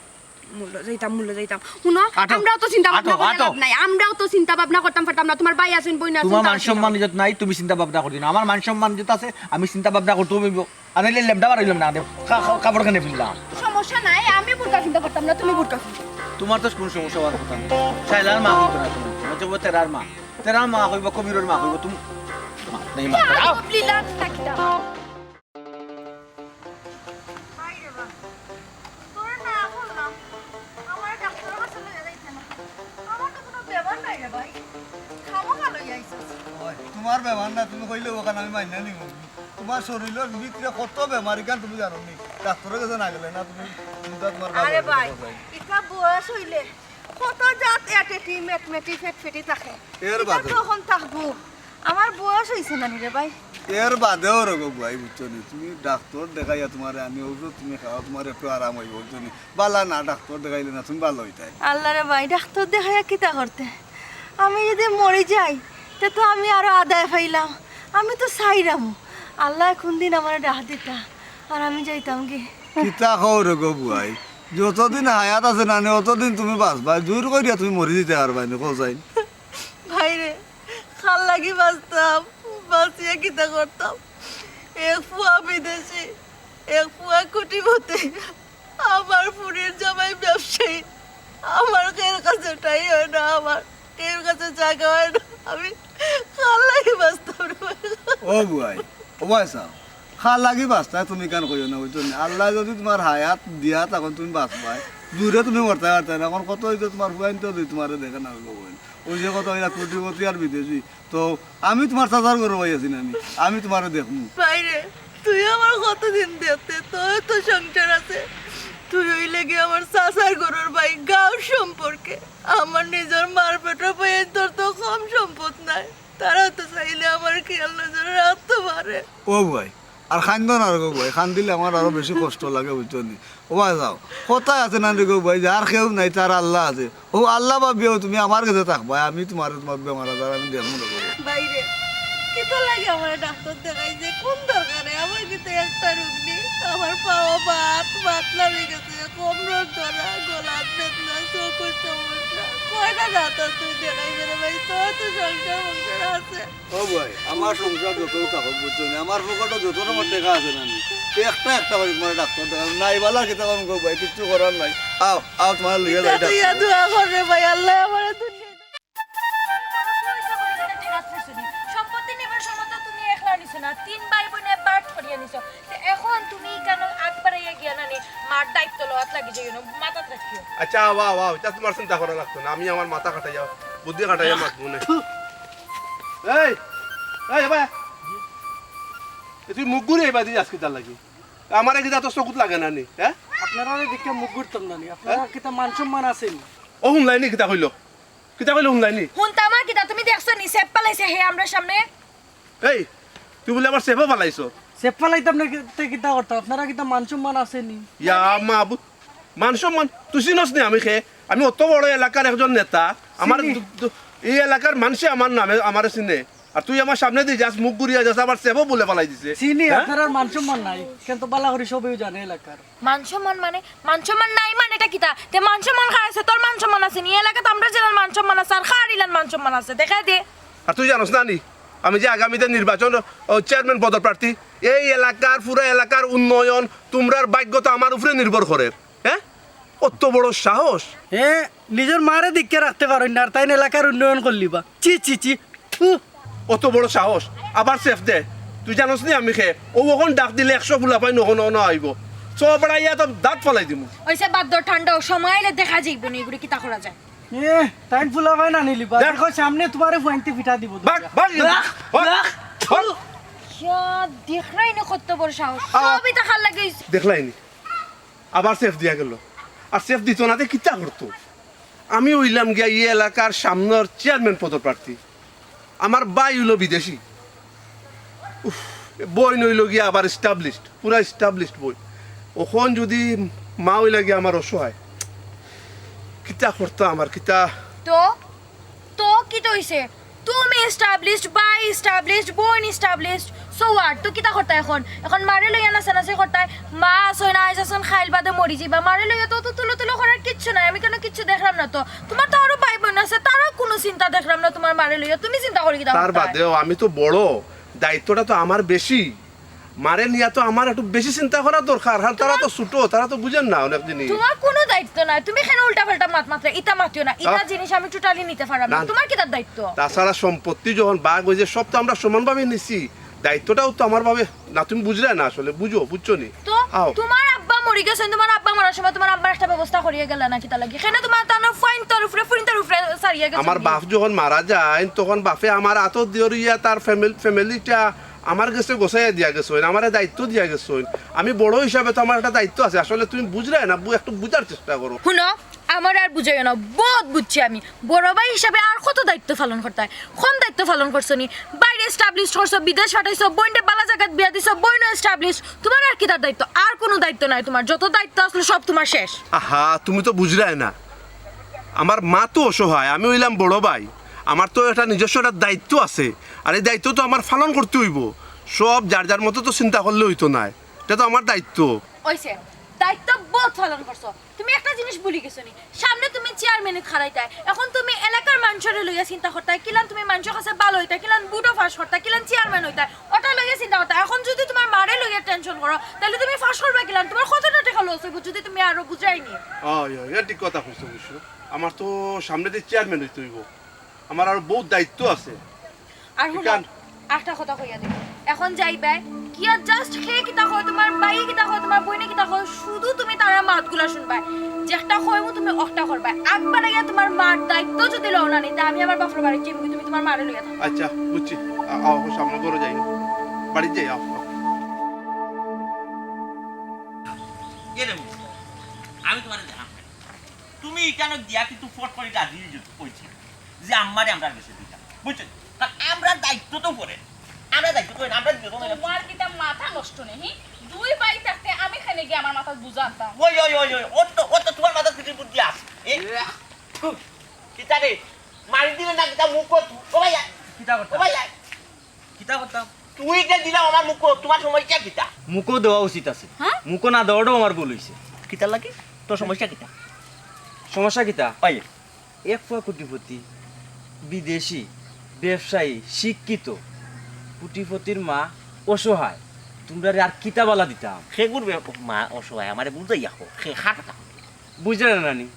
মূল্য যাইতাম, মূল্য যাইতাম। হুনো, আটো, আমরাও তো চিন্তা ভাবনা আটো, করে আটো। লাভ নাই। আমরাও তো চিন্তা ভাবনা করতাম পারতাম না। তোমার ভাই আছেন, বইন আছেন, তোমার তারা মান সম্মান চিন্তা ইজ্জত নাই, তুমি চিন্তা ভাবনা করি না। আমার মান সম্মান ইজ্জত আছে, আমি চিন্তা ভাবনা করতে হইব। আর নাইলে লেমটা বার হইলাম না, দে, কা-, কা-, কাপড় কেনে ফেললাম। সমস্যা নাই, আমি বুরকা চিন্তা করতাম না, তুমি বুরকা চিন্তা। তোমার তো কোন সমস্যা হওয়ার কথা নেই। শাইলার মা কইতো না তুমি, তোমার তো তেরার মা। তেরার মা কইব, কবিরের মা কইব, তুমি মা, নেই মা। আ! লীলা থাকি দাও। ভাই রে ভাই, তোরে না করলাম, আমার ডাক্তারের কাছে লইয়া যাইতে না। আমার তো কোনো বেমার নাই রে ভাই, খামোখা লইয়া আইছস। ওই, তোমার বেমার না, তুমি কইলে ওখানে আমি মাইনা নিব। তোমার শরীরের ভিতরে কত বেমার, ইখান তুমি জানো নি? ডাক্তারের কাছে না গেলে না, তুমি চিন্তা তোমার ভালো আরে হইব ভাই, না ভাই। ইটা বয়স হইলে কত জাত এটেটি, মেটমেটি, ফেটফেটি থাকে। এর ইটা বাদে। তখন থাকবো। আমার বয়স হইছে না নি রে ভাই? এর বাদেও রে গো ভাই, বুঝছো নি? তুমি ডাক্তার দেখাইয়া তোমারে আনি ঔষধ তুমি খাও, তোমার একটু আরাম হইব, বুঝছো নি? বালা না, ডাক্তার দেখাইলে না, তুমি ভালো হইতাই। আল্লাহ রে ভাই, ডাক্তার দেখাইয়া কিতা করতে? আমি যদি মরি যাই, তে তো আমি আরো আদায় পাইলাম। আমি তো চাইরাম। আল্লাহ কোন দিন আমারে ডাক দিতা, আর আমি যাইতাম কি? কিতা কও রে গো বুয়াই? যতদিন হায়াত আছে না নি, অতদিন তুমি বাঁচবায়। জোর করিয়া তুমি মরি দিতে পারবায় না, কও চাই। ভাইরে, কার লাগি বাঁচতাম, বাঁচিয়া কিতা করতাম? এক ফুয়া বিদেশি, এক ফুয়া কোটিপতি, আমার ফুরির জামাই ব্যবসায়ী, আমার কেউর কাছে ঠাই হয় না, আমার কেউর কাছে জাগা হয় না, আমি কার লাগি বাঁচতাম রে ভাই? ও বুয়াই, ও ভাই সাহেব, কার লাগি বাঁচতায় তুমি ইখান কইও না, বুঝছো নি? আল্লাহ যদি তোমার হায়াত দিয়া তখন তুমি বাঁচবায়, জোরে তুমি মরতায় পারতায় না। এখন কত হইছে তোমার ফুয়াইন তো যদি তোমারে দেখে না হইব বইন। ওই যে কথা হইলা কোটিপতি আর বিদেশি, তো আমি তোমার চাচার ঘরো ভাই আছি না নি, আমি তোমারে দেখমু। ভাইরে, তুই আমার কতদিন দেখতে, তোর তো সংসার আছে। তুই হইলে কি আমার চাচার ঘরর ভাই, গাঁওর সম্পর্কে। আমার নিজের মার পেটর ভাই, তোর তো কম সম্পদ নাই। তারা তো চাইলে আমার খেয়াল নজরে রাখতে পারে। ও ভাই, আর কান্দো না রে গো ভাই, কান্দিলে আমার আরো বেশি কষ্ট লাগে, বুঝছো নি? ও ভাই যাও, কথায় আছে না রে গো ভাই, যার কেউ নাই তার আল্লাহ আছে। ও আল্লাহ ভাবিও তুমি আমার কাছে থাকবায়, আমি তোমার, তোমার বেমার আজার আমি দেখমু রে গো ভাই। ভাইরে, কিতা লাগে আমার ডাক্তার দেখাইছে? কোন দরকারে? আমার কিন্তু একটা রোগ নেই। আমার পাও বাত, বাত লাগি গেছে, কোমরর ধরা, গলার বেদনা, চোখর সমস্যা। কয়টা দাঁত তুই দেখাইবে রে ভাই, তোর তো সংসার সংসার আছে। ও ভাই, আমার সংসার যত থাকুক, বুঝছো নি? আমার পকেটে যত রকম টেকা আছে না নি, তে একটা একটা করি তুমার ডাক্তার দেখাম। নাই বালা কিতা করমু গো ভাই, কিচ্ছু করার নাই। আও, আও, তুমার লইয়া যাই ডাক্তার। ইয়া দোয়া কর রে ভাই, আল্লাহ আমারে দুনিয়া সম্পত্তি নিবার সময় তো তুমি একলা নিছো না, তিন ভাই বইনে বাট করিয়া নিছো। তে এখন তুমি কেন আগ বাড়াইয়া গিয়া না নি, মার দায়িত্ব লওয়াত লাগি যাইও না, মাথাত রাখিও। আচ্ছা, আও, আও, আও, ইতা তুমার চিন্তা করা লাগতো না, আমি আমার মাথা খাটাইয়া, বুদ্ধি খাটাইয়া মাতমু নে। এই, এই, এ ভাই, এ তুই মুখ ঘুরি আইবা দি আইজ কিতার লাগি? আমারে কিতা তোর চকুত লাগে না নি, হ্যাঁ? আপনারারে দেখিয়া মুখ ঘুরতাম না নি, আপনারার কিতা মান সম্মান আছে নি? ও হুনলায় নি কিতা কইলো? কিতা কইলো হুনলায় নি? হুনতাম আর কিতা, তুমি দেখছো নি সেফ ফালাইছে হে আমরার সামনে? এই, তুই বুলে আবার সেফও ফালাইছস? সেফ ফালাইতাম না, তে কিতা করতাম? আপনারার কিতা মান সম্মান আছে নি? ইয়া মাবুদ, মান সম্মান? তুই চিনস নি আমি কে? আমি অত বড় এলাকার একজন নেতা, আমার চিনি। দু-, দু-, এই এলাকার মানষে আমার নামে, আমারে চিনে। আর তুই আমার সামনেদি যাস, মুখ ঘুরিয়া যাস, আবার সেফও বুলে ফালাই দিছে। চিনি, হ্যাঁ? আপনারার মান সম্মান নাই, কিন্তু বালা করি সবেউ জানে এলাকার। মান সম্মান মানে? মান সম্মান নাই মানে ইটা কিতা? তে মান সম্মান কার আছে? তোর মান সম্মান আছে নি? এই এলাকাত আমরার যেলান মান সম্মান আছে, আর কার ইলান মান সম্মান আছে? দেখাই দে। আর তুই জানোস না নি, আমি যে আগামীতে নির্বাচন, ও, চেয়ারম্যান পদপ্রার্থী, এই এলাকার, পুরা এলাকার উন্নয়ন তুমরার ভাগ্য তো আমার উপরে নির্ভর করে। হ্যাঁ? অত বড় সাহস? হ্যাঁ, নিজর মারে দেখিয়া রাখতে পারইন না, আর তাইন এলাকার উন্নয়ন করলিবা। ছি, ছি, ছি। থু। অত বড় সাহস, আবার সেফ দে। তুই জানোস নি আমি কে? ও অখন ডাক দিলে একশো ফুলাফাইন অখন অনো আইবো। চবড়াইয়া তো দাঁত ফালাই দিমু। অইছে বাদ দেও, ঠান্ডা অও, সময় আইলে দেখা যাইবো নি এগুলি কিতা করা যায়। এ, তাইন ফুলাফাইন আনিলিবা। দেখ। দেখো সামনে তুমারে ফুয়াইন্তে পিঠা দিবো। ভাগ, ভাগ, ভাগ, ভাগ, ভাগ। ইয়া, দেখরায় নি কত বড় সাহস। আ- সবই তো খাল লাগে। দেখলায় নি? আবার সেফ দিয়া গেল। আর সেফ দিত না, তে কিতা করতো? আমি অইলাম গিয়া এই এলাকার সামনর চেয়ারম্যান পদপ্রার্থী। আমার ভাই অইলো বিদেশি। উফ, বইন অইলো গিয়া আবার established, পুরা established বইন। অখন যুদি মা অইলা গিয়া আমার অসহায়, কিতা করতাম আর কিতা? তো তো কিতা অইছে? তুমি established, ভাই established, বইন established, so what? তো কিতা করতায় এখন? এখন মারে লইয়া নাচানাচি করতায়? মা আছইন, আইজ আছইন, কাইল বাদে মরি যাইবা। মারে লইয়া তো অত তুলো তুলো করার কিচ্ছু নাই, আমি কেনে কিচ্ছু দেখরাম না তো। তুমার তো আরো ভাই বইন আছে, তারার কুনু চিন্তা দেখরাম না তুমার মারে লইয়া। তুমি চিন্তা করি কিতা করতায়? তার বাদেও আমি তো বড়, দায়িত্বটা তো আমার বেশি। মারে নিয়া তো আমার একটু বেশি চিন্তা করার দরকার, কারণ তারা তো ছোট, তারা তো বুঝের না অনেক জিনিস। তুমার কুনু দায়িত্ব নাই, তুমি কেনে উল্টা পাল্টা মাত মাতরায়, ইতা মাতিও না, ইতা আহ! জিনিস আমি totally নিতে পাররাম না। না। তুমার কিতার দায়িত্ব? তাছাড়া সম্পত্তি যখন ভাগ অইছে, সব তো আমরা সমানভাবে নিছি, দায়িত্বটাও তো আমার ভাবে না, তুমি বুঝরায় না আসলে, বুঝো, বুঝছো নি? তো আও। তুমার আব্বা মরি গেছইন, তুমার আব্বা মরার সময় তুমার আব্বার একটা ব্যবস্থা করিয়া গেলা না কিতার লাগি? কেনে তুমার তান ফুয়াইন্তর উপরে, ফুরিন্তর উপরে ছাড়িয়া গেছইন আমার নি? বাপ যখন মারা যাইন, তখন বাপে আমার আতো ধরিয়া তার ফ্যামিল-, ফ্যামিলিটা আমার গেছে গোছাইয়া দিয়া গেছইন, আমারে দায়িত্ব দিয়া গেছইন। আমি বড় হিসাবে তো আমার একটা দায়িত্ব আছে। আসলে তুমি বুঝরায় না, বু-, একটু বুঝার চেষ্টা করো। হুনো, আমারে আর বুঝাইও না, বউত বুঝছি আমি। বড় ভাই হিসাবে আর কত দায়িত্ব পালন করতায়? কম দায়িত্ব পালন করছো নি? ভাইরে established করছো, বিদেশ পাঠাইছো, বইনরে বালা জাগাত বিয়া দিছো, বইনও established। তুমার আর কিতার দায়িত্ব? আর কুনু দায়িত্ব নাই তুমার, যত দায়িত্ব আছলো সব তুমার শেষ। আহা, তুমি তো বুঝরায় না, আমার মা তো অসহায়, আমি অইলাম বড় ভাই, আমার তো একটা নিজস্ব একটা দায়িত্ব আছে, আর এই দায়িত্ব তো আমার পালন করতে অইবো। সব যার যার মতো তো চিন্তা করলে অইতো নায়, ইটা তো আমার দায়িত্ব। অইছে, দায়িত্ব বউত পালন করছো। তুমি একটা জিনিস ভুলি গেছো নি? সামনে তুমি চেয়ারম্যানিত খাড়াইতায়, এখন তুমি এলাকার মানষরে লইয়া চিন্তা করতায়, কিলান তুমি মানষর কাছে ভালা অইতায়, কিলান ভোটও পাস করতায়, কিলান চেয়ারম্যান অইতায়, ওটা লইয়া চিন্তা করতায়। এখন যুদি তুমার মারে লইয়া টেনশন করো, তাইলে তুমি পাস করবায় কিলান? তুমার কতটা টেকা লস অইবো যুদি তুমি আরো বুঝাই নি। অয়, অয়, ইটা ঠিক কথা কইছো অবশ্য। আমার তো সামনেদি চেয়ারম্যান অইতে অইবো, আমার আরো বউত দায়িত্ব আছে। আর হুনো, ইখান একটা কথা কইয়া দিই, এখন যাইবায় গিয়া just কে কিতা কয়, তুমার ভাইয়ে কিতা কয়, তুমার বইনে কিতা কয়, শুধু তুমি তারার মাতগুলা শুনবায়। যেটা কইমু তুমি ওটা করবায়। আগ বাড়াইয়া তুমার মার দায়িত্ব যুদি লও না নি, তে আমি আমার বাপর বাড়িত যাইমু, তুমি তুমার মারে লইয়া থাকো। আচ্ছা, বুঝছি। আ-, আও, সামনে ঘরো যাই। বাড়িত যাই, আও, আও। এ রে, আমি তুমারে দেখাম। তুমি ইখানো গিয়া কিন্তু ফট করি রাজি অই যাও, কইছি যে আম্মারে আমরার গেছে দিতাম, বুঝছো? কারণ আমরার দায়িত্ব তো পড়ে, আমরার দায়িত্ব তো, আমরার দায়িত্ব তো। তুমার কিতা মাথা নষ্ট নি, হি? দুই ভাই থাকতে আমি কেনে গিয়া আমার মাথাত বুঝা আনতাম? ওই, ওই, ওই, ওই, ওর তো, ওর তো তুমার মাথাত কিছু বুদ্ধি আছে। এ? থু, কিতা রে? মারি দিলে না কিতা মুখ কর? ও ভাই, আয়। কিতা করতাম? ও ভাই, আয়। কিতা করতাম? তুই যে দিলাম আমার মুখো, তুমার সমস্যা কিতা? মুখো দেওয়া উচিত আছে। হ্যাঁ? মুখো না দেওয়াটাও আমার ভুল অইছে। কিতার লাগি? তোর সমস্যা কিতা? সমস্যা কিতা? ওই, এক পুয়া কোটিপতি, বিদেশি, ব্যবসায়ী, শিক্ষিত, কোটিপতির মা অসহায়, তুমরারে আর কিতা বালা দিতাম? হেগুর বে-, মা অসহায়, আমারে বুঝাইয়া কও, হে হার কথা। বুঝরায় না নি?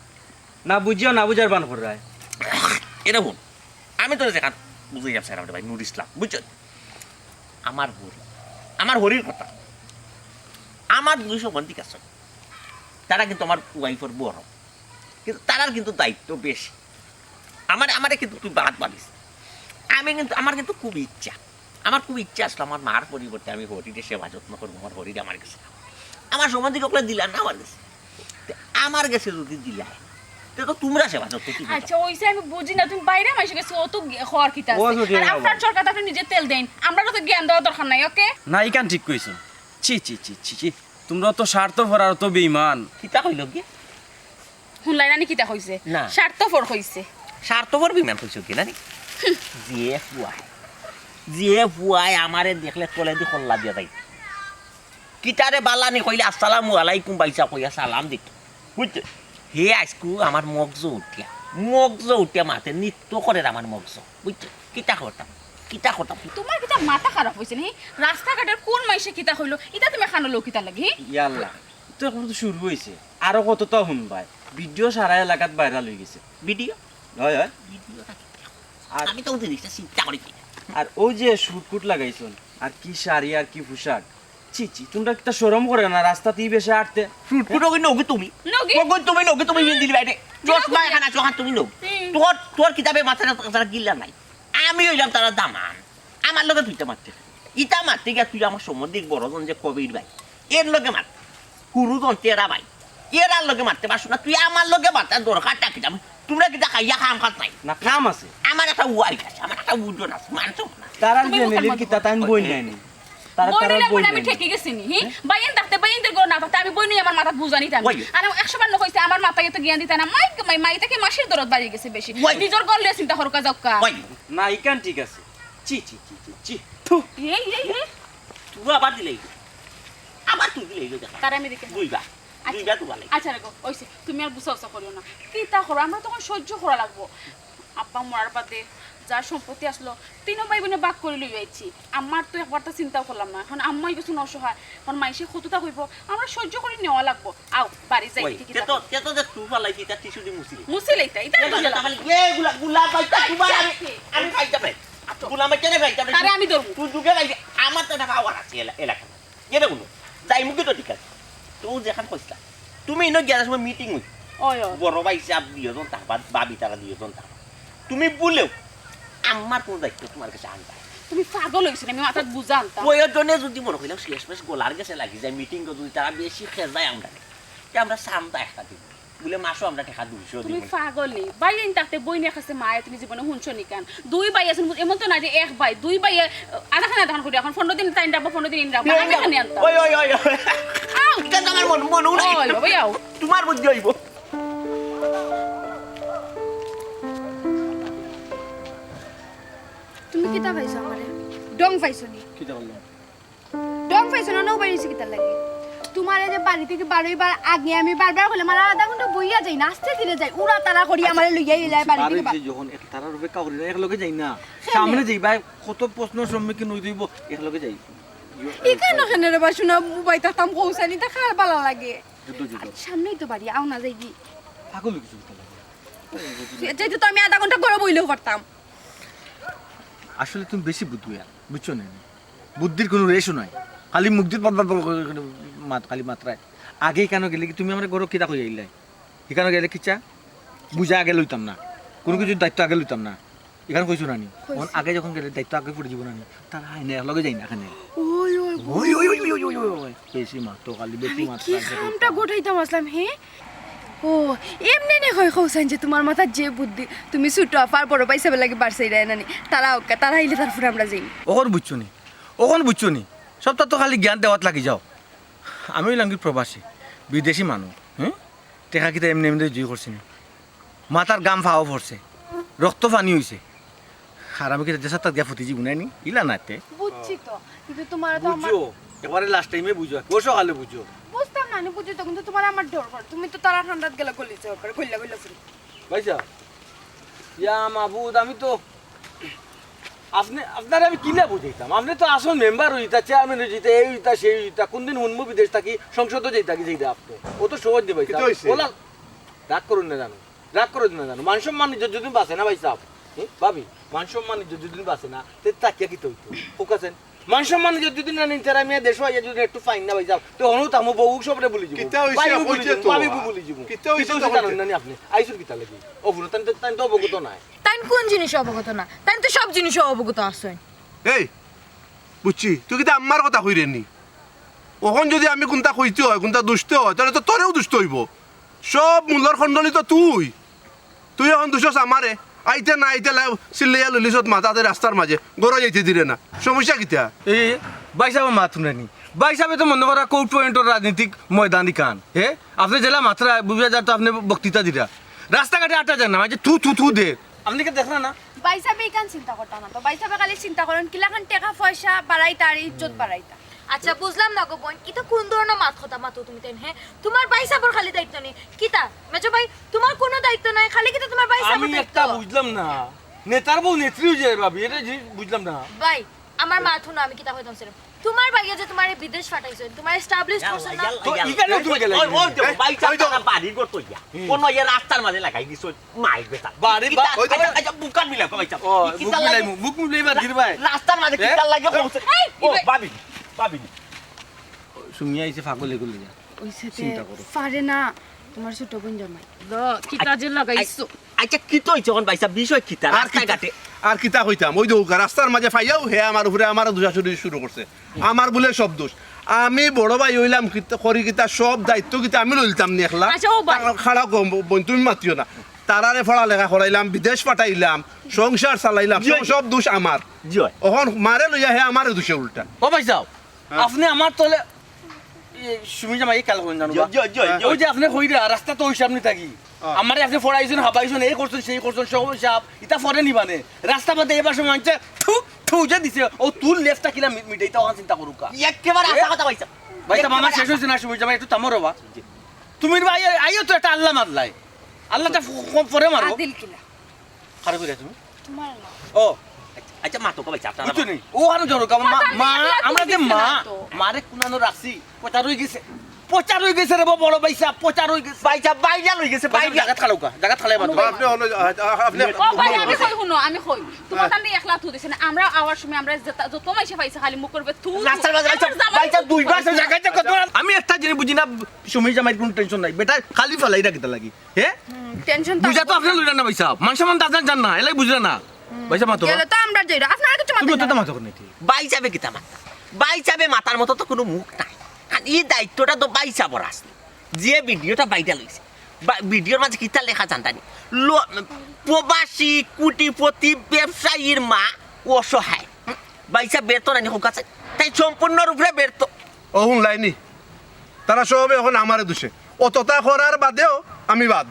না বুঝিয়াও না বুঝার ভান কররায়। এরে হুন, আমি তোরে যেখান বুঝাইয়াম স্যার, আমার ভাই নুর ইসলাম, বুঝছো? আমার হরি, আমার হরির কথা। আমার দুইশো বন্দিক আছে, তারা কিন্তু আমার ওয়াইফর বড়, কিন্তু তারার কিন্তু দায়িত্ব বেশি। আমার, আমারে কিন্তু তুই বাদ ভাবিস। আমি কিন্তু, আমার কিন্তু খুব ইচ্ছা, আমার খুব ইচ্ছা আসলো আমার মার পরিবর্তে আমি হরিরে সেবা যত্ন করবো, আমার হরিরে আমার গেছে। আমার সম্বন্ধী ককলে দিলা না আমার গেছে, তে আমার গেছে যদি দিলায়, তে তো তুমরা সেবা যত্ন কি করতা? আচ্ছা, ওইসে আমি বুঝি না, তুমি বাইরে মাইনষর গেছে, অত গে-, হওয়ার কিতা আছে? ও, ছুটি আর নেই আপনার আবার। চরকাত আপনি নিজে তেল দেন, আমরা তো জ্ঞান দেওয়ার দরকার নাই, ওকে? না, ইখান ঠিক কইছো। ছি, ছি, ছি, ছি, ছি। তুমরা তো স্বার্থপর আর তো বেইমান। কিতা কইলো কি? হুনলাই না নি কিতা কইছে? না। স্বার্থপর কইছে। স্বার্থপর বেইমান কইছো কি না নি? যে পুয়ায়, যে পুয়ায় আমারে দেখলে তলেদি কল্লা দিয়া যাইত। কিতারে বালা নি কইলে আসসালামু আলাইকুম ভাইসাব কইয়া সালাম দিত। বুঝছো? হে আইজকু আমার মগজ উঠিয়া, মগজ উঠিয়া মাতে নৃত্য করের আমার মগজ। বুঝছো? কিতা করতাম? কিতা করতাম? তোমার কিতা মাথা খারাপ অইছে নি? রাস্তাঘাটর কোন মাইনষে কিতা কইলো, ইতা তুমি কানো লও কিতার লাগি? ইয়াল্লা, তো এখন তো শুরু অইছে, আরো কততা হুনবায়। ভিডিও সারা এলাকাত ভাইরাল অইগেছে। ভিডিও? অয়, অয়। ভিডিওটা কি? আর আমি তো জিনিসটা চিন্তা করি কি? আর অউ যে শুট-কুট লাগাইছইন, আর কি শাড়ি আর কি পোশাক, ছি ছি, তুমরা কিতা শরম করে না রাস্তাত ই বেশে আটতে? শুট-কুট অগি নগি তুমি? নগি। অগি তুমি নগি, তুমি মিন্দির বাইরে। চশমা এখান আছো, হাত তুমি নগি। হুম। তোর, তোর কিতাবে মাথা না, তারা গিল্লা নাই। আমি অইলাম তারার দামান। আমার লগে তুই ইতা মাততে। ইতা মাততে গিয়া তুই আমার সম্বন্ধী বড়জন যে কবির ভাই, এর লগে মাত। হুরুজন তেরা ভাই, এরার লগে মাততে পারছো না। তুই আমার লগে মাতার দরকারটা কিতা? তুমরা কিতা খাইয়া কাম কাজ নাই? না, কাম আছে। আমার একটা ওয়াইফ আছে, আমার একটা ওজন আছে, মান সম্মান আছে। তারার তুমি যে মুখের মিলির মধ্যে কিতা তাই বই নাই নি। তারা, বই তারার নিলে বই বলে আমি নাই নি। ঠেকি গেছি নি, হি? হ্যাঁ? বাইয়ান থাকতে, বাইয়ানদের ঘরে না থাকতে আমি বই নিয়ে আমার মাথাত বুঝা নিতাম। ওই। আর আমি একশো বার না কইছি, আমার মাথায় এত জ্ঞান দিতা না। মাই, মাই, মাই থেকে মাসির দরদ বাড়ি গেছে বেশি। ওই। নিজের ঘর লিয়ে চিন্তা করো, যাও কা। ওই। না, ইখান ঠিক আছে। ছি, ছি, ছি, ছি, ছি। থু। এই, এই, এই। তুই আবার দিলে এই। আবার তুই দিলে এই দেখা। তারে আমি দেখে দুইবার। আচ্ছা। দুইবার তুই বালাই। আচ্ছা রে গো, অইছে। তুমি আর গুছা উছা করিও না। কিতা করো? আমরা তখন সহ্য করা লাগবো। আব্বা মরার বাদে যা সম্পত্তি আসলো, তিনো ভাই বইনে ভাগ করি লই আইছি। আমার তো একবার তো চিন্তাও করলাম না। এখন আম্মাই গেছইন অসহায়। এখন মাইনষে কততা কইবো, আমরা সহ্য করি নেওয়া লাগবো। আও, বাড়ি যাই, ওই, দেখি কিতা তে তো, করে। তে তো দেখ, তুই ফালাই, কিতা টিস্যু দি মুছিলি। মুছিলে ইতা, ইতা এ তো, বুঝলাম। তাহলে এ গুলা, গুলা বাইটা তুমার আমি, আচ্ছা, আমি খাইতাম না। আচ্ছা। গুলা বাইটা রে খাইতাম না। আরে আমি ধরবো। তুই দুগে খাইবি, আমার তো এটা খাওয়ার আছে এলা-, এলাকা। এরে হুনো, যাইমুগি তো ঠিক আছে। তুই যেখান কইছলা, তুমি ইনো গিয়া সময় মিটিং অই। ওই, ওই। বড় ভাইসাব দুইজন থাকবা, ভাবি তারা দুইজন থাকবা। তুমি বুলেও আমার কোনো দায়িত্ব তুমার গেছে আনতাম। তুমি পাগল অইছো নি, আমি মাথাত বুঝা আনতাম। প্রয়োজনে যদি মনে করিলাম শেষমেশ গলার গেছে লাগি যায়, মিটিং যদি তারা বেশি খেজায় আমরা, তে আমরা চান্দা একটা দিব। বুলে মাসো আমরা টেকা দুইশো তুমি দিব। পাগল নি? ভাইয়াইন থাকতে বইনের কাছে মায়া তুমি জীবনে হুনছো নি কেন? দুই ভাই আছইন, এমন তো না যে এক ভাই, দুই ভাই, আহ, আধা খান আধা খান করি, এখন পনেরো দিন তাইন রাখবো, পনেরো দিন ইন রাখবো। আমি এখানে আনতাম। ওই, ওই, ওই, ওই। আও। কেন আমার মন, মন উড়াই? ওই, ওই, আও। তুমার বুদ্ধি অইবো। তুমি কিতা পাইছো আমারে? ডং পাইছো নি? কিতা করলাম? ডং পাইছো না, নৌ বাইরেছি কিতার লাগি? তুমারে যে বাড়ি থাকি বারইবার আগে আমি বারবার কইলাম, আর আধা ঘন্টা বইয়া যাই না, আস্তে ধীরে যাই, উড়া তাড়া করি আমারে লইয়া ইলায় বাড়ি থাকি বারই বার। যে যখন এক তারার অপেক্ষা করি না, এক লগে যাই না। কেনে? সামনে যাই ভাই, কত প্রশ্নর সম্মুখীন অইতে অইবো, এক লগে যাই। ইখানো কেনে রে বা, শুনা, বুবাই থাকতাম কৌসানি, তা কার বালা লাগে? যুদ্ধ, যুদ্ধ। আর সামনেই তো বাড়ি, আও না যাই কি? পাগল অই গেছো কিতার লাগি? যাইতে তো আমি আধা ঘন্টা ঘরো বইলেও পারতাম। আসলে তুমি বেশি বুদ্ধুয়া, বুঝছো না? বুদ্ধির কোনো রেশও নাই, খালি মুখ দিয়া পর পর পর করে মাত, খালি মাতরায়। আগে ইখানো গেলে কি তুমি আমারে ঘরো কিতা কই আইলায়? ইখানো গেলে কিচ্ছা বুঝা আগে লইতাম না, কোনো কিছুর দায়িত্ব আগে লইতাম না। ইখানো কইছো না নি? কইছি। অখন আগে যখন গেলে দায়িত্ব আগে পড়ি যিবো না নি? তারা আয় না, এক লগে যাই না কেনে? ওই, ওই, ওই। বেশি মাতো, খালি বেশি আমি মাতো, কি খালি কামটা গোটাইতাম আসলাম, হে? ও, এমনে নি কয় কৌসান যে তুমার মাথাত যে বুদ্ধি, তুমি ছুটো আফার বড় ভাইসাবর লাগি বাড়ছাই দেয় না নি? তারা অউক্কা, তারা আইলে তারপরে আমরা যাই। অখন বুঝছো নি? অখন বুঝছো নি? সবতা তো খালি জ্ঞান দেওয়াত লাগি যাও। আমি অইলাম কি প্রবাসী, বিদেশি মানুষ, হুম? টেকা কিতা এমনে এমনে জুই করছি নি? মাথার ঘাম ফাও পড়ছে, রক্ত পানি অইছে। আর আমি কিতা দেশাত গিয়া ফুটি যিবো না নি? ইলা না তে। বুঝছি তো, কিন্তু তুমারে তো আমার বুঝো, একবারে লাস্ট টাইমে বুঝো, পরশু কালে বুঝো। বুঝতাম না নি, বুঝি তো, কিন্তু তুমারে আমার ডর করে। তুমি তো তারা ঠান্ডাত গেলা গলি যাও, গল্লা গল্লা ফুরি। ভাইসাব, ইয়া মাবুদ, আমি তো আপনে, আপনারে আমি কিলা বুঝাইতাম? আপনে তো আসল মেম্বার অইতা, চেয়ারম্যান অইতা, এই অইতা, সেই অইতা। কোনদিন হুনমু বিদেশ থাকি সংসদো যাইতা কি যাইতা আপনে? অত সহজ নি ভাই কিতা সাহেব। অইছে? ওলা, রাগ করইন না জানো, রাগ করইন না জানো। মান সম্মান ইজ্জত যদি বাঁচে না ভাই সাহেব, হ্যাঁ, ভাবি, মান সম্মান ইজ্জত যদি বাঁচে না, তে থাকিয়া কিতা অইতো? ফোকাসেন। মান সম্মান ইজ্জত যদি না নিন, তেরা মিয়া দেশো আইয়া যদি একটু পাইন না ভাই সাহেব, তে হনো তামো বউ সবরে ভুলি যাইবো। কিতা অইছে? ভাই ভুলি কইছে যাইবো, তো। ভাবি ভুলি যাইবো। কিতা অইছে কিতা তো অইছে কইছে? জানেন না নি আপনে? আইছইন কিতা লাগি? ও ফুলো, তাইন তো, তাইন তো অবগত নায়। তাইন কোন জিনিসে অবগত না? তাইন তো সব জিনিসে অবগত আছইন। এই, বুঝছি, তুই কিতা আম্মার কথা কইরে নি? অখন যদি আমি কুনটা কইতে হয়, কুনটা দুষতে হয়, তাইলে তো তোরেও দুষতে অইবো। সব মূলর খণ্ডনি তো তুই। তুই অখন দুষস আমারে। আইতে না আইতে লা-, চিল্লাইয়া লইলিছত মাথাতে রাস্তার মাঝে। ঘরো যাইতে দিরে না। সমস্যা কিতা? এ, ভাই সাহেব মাত হুনরা নি। ভাই সাহেবে তো মনে করা কোর্ট পয়েন্টর রাজনৈতিক ময়দানি কান। হে? আপনে যেলা মাতরা বুঝা যায় তো আপনে বক্তৃতা দিরা। রাস্তাঘাটে আটা যায় না, মাঝে থু থু থু দে। আপনে কি দেখরা না? ভাই সাহেবে ইখান চিন্তা করতা না তো। ভাই সাহেবে খালি চিন্তা করইন কিলাখান টেকা পয়সা বাড়াইতা আর ইজ্জত বাড়াইতা। আচ্ছা, বুঝলাম না গো বইন, ইতা কোন ধরনর মাত কথা মাতো তুমি তাইন, হে? তুমার ভাই সাহেবর খালি দায়িত্ব নি। কিতা? মেজো ভাই, তুমার কুনু দায়িত্ব নাই, খালি কিতা তুমার ভাই সাহেবর আমি দায়িত্ব? একটা বুঝলাম না। নেতার বউ নেত্রী অই যায় ভাবি, ইটা যে বুঝলাম না। ভাই, আমার মাত হুনো, আমি কিতা কইতাম সেটা। তুমার ভাইয়ে যে তুমারে বিদেশ পাঠাইছইন, তুমারে establish করছইন না? তো ইখানেও তুমি গেলে ওই, ওই তো, এই, ভাই সাহেব ওই তো। তারা বাড়ি ঘর তো ইয়া। হুম। কোন ইয়া রাস্তার মাঝে লাগাই দিছো, মাইর বেটা। বাড়ি, কিতা, ওই তো। আচ্ছা, আচ্ছা, বুকান মিলা, ভাই সাহেব। ও, কিতা বুক লাগে? মিলাই, বুক মিলাই বা ধীর ভাই। রাস্তার মাঝে হ্যাঁ? কিতা লাগে বলছে? এই, ও, এই, ভাবি, ভাবি। সুমিয়া আইছে পাগল এগুলো যা। ওই সাথে চিন্তা করো। পারে না, তুমার ছোট বইন জামাই। ল, কি কাজে লাগাইছো? আচ্ছা, কিতা অইছে অখন ভাই সাহেব? বিষয় কিতা? আর কিতা, রাস্তাঘাটে? আর কিতা কইতাম? ওই যে ওগা রাস্তার মাঝে পাইয়াউ হে আমার উপরে আমারে দুষাদুষি শুরু করছে। আমার বুলে সব দোষ। আমি বড় ভাই অইলাম, কিতা করি কিতা, সব দায়িত্ব কিতা আমি লইলতাম নি একলা? আচ্ছা, ও ভাই। তা-, খাড়া কম, বইন, তুমি মাতিও না। তারারে পড়ালেখা করাইলাম, বিদেশ পাঠাইলাম, সংসার চালাইলাম, জি, সব, জি। সব দোষ আমার। জি, হয়। অখন মারে লইয়া হে আমারে দুষে উল্টা। ও ভাই সাহেব, হ্যাঁ। আপনে আমার তলে, এ, সুমি জামাই, এই খেয়াল করইন জানো জি, বা? জি, জি, জি। ওই যে আপনে কইরা, রাস্তা তো হিসাব নি থাকি। হ্যাঁ। আমারে আপনে পড়াইছইন, হাবাইছইন, এই করছইন, সেই করছইন, সব হিসাব, ইতা পরে নিবানে। রাস্তা বাদে এবার সময় আনছে, থু, থু যে দিছে, ও তোর লেফটা কিলা মি-, মিটাইতা অখান চিন্তা করুকা। একেবারে এ? হাছা কথা কইছো। ভাই সাহেব, আমার একেবারে শেষ অইছে না, সুমি জামাই, একটু থামো রে বা। জি। তুমি ভাই, আইও তো একটা আল্লাহ মাতলাই। আল্লাহ তা ফ-, ফ-, পরে মারো। আদিল কিলা? খারাপ করে তুমি? তুমার না। ও। আচ্ছা, আচ্ছা, মা তো কবে চাপটা বুঝছো নি? ও আরো জোরে কও, মা, কথা মা, দিয়ে আমরা যে তুমি মা, না তো। মারে কুনানো রাখছি, পচা রই গেছে। পচা রই গেছে রে বা বড় ভাই সাহেব, পচা রই গেছে। ভাই সাহেব, বাইরে লই গেছে, বাইরে। জাগাত খালাউকা, জাগাত খালাই বাদ। আপনি হলো, আ-, আ-, আপনি ও ভাই, আমি কই হুনো, আমি কই। তুমার হ্যাঁ। তান একলা থু দিছে না। আমরা আওয়ার সময় আমরা যত, যত মাইসে পাইছে খালি মুখ করবে থু, থু। রাস্তার মাঝে ভাই সাহেব, আমার জামাই ভাই সাহেব, দুইবার জাগাত যাও, কত আমি একটা জিনিস বুঝি না, সুমি জামাইর কোনো টেনশন নাই। বেটা খালি ফালাই রাখতে লাগি। হে? হুম, টেনশন তো বুঝা তো আপনে লইরা না ভাই সাহেব। মান সম্মান দাদা জান না, এলাই বুঝরা না। হুম, ভাই সাহেব মাতো। গেলে তো আমরা যাইরা। আপনারা কিছু মাতেন না। তুমি তো মাতো করে নাই ঠিক। ভাই সাহেবে কিতা মাত? ভাই সাহেবে মাতার মতো তো কোনো মুখ নাই। আর এই দায়িত্বটা তো ভাই সাহেবর আছে। যে ভিডিওটা ভাইরাল অইছে। বা-, ভিডিওর মাঝে কিতা লেখা জানতা নি? লো-, প্রবাসী, কোটিপতি, ব্যবসায়ীর মা, অসহায়। হুম? ভাই সাহেব ব্যর্থ নানি হোক আছে? তাই সম্পূর্ণ রূপে ব্যর্থ। ও হুনলাইনি? তারা সবে অখন আমারে দুষে। অততা করার বাদেও আমি বাদ।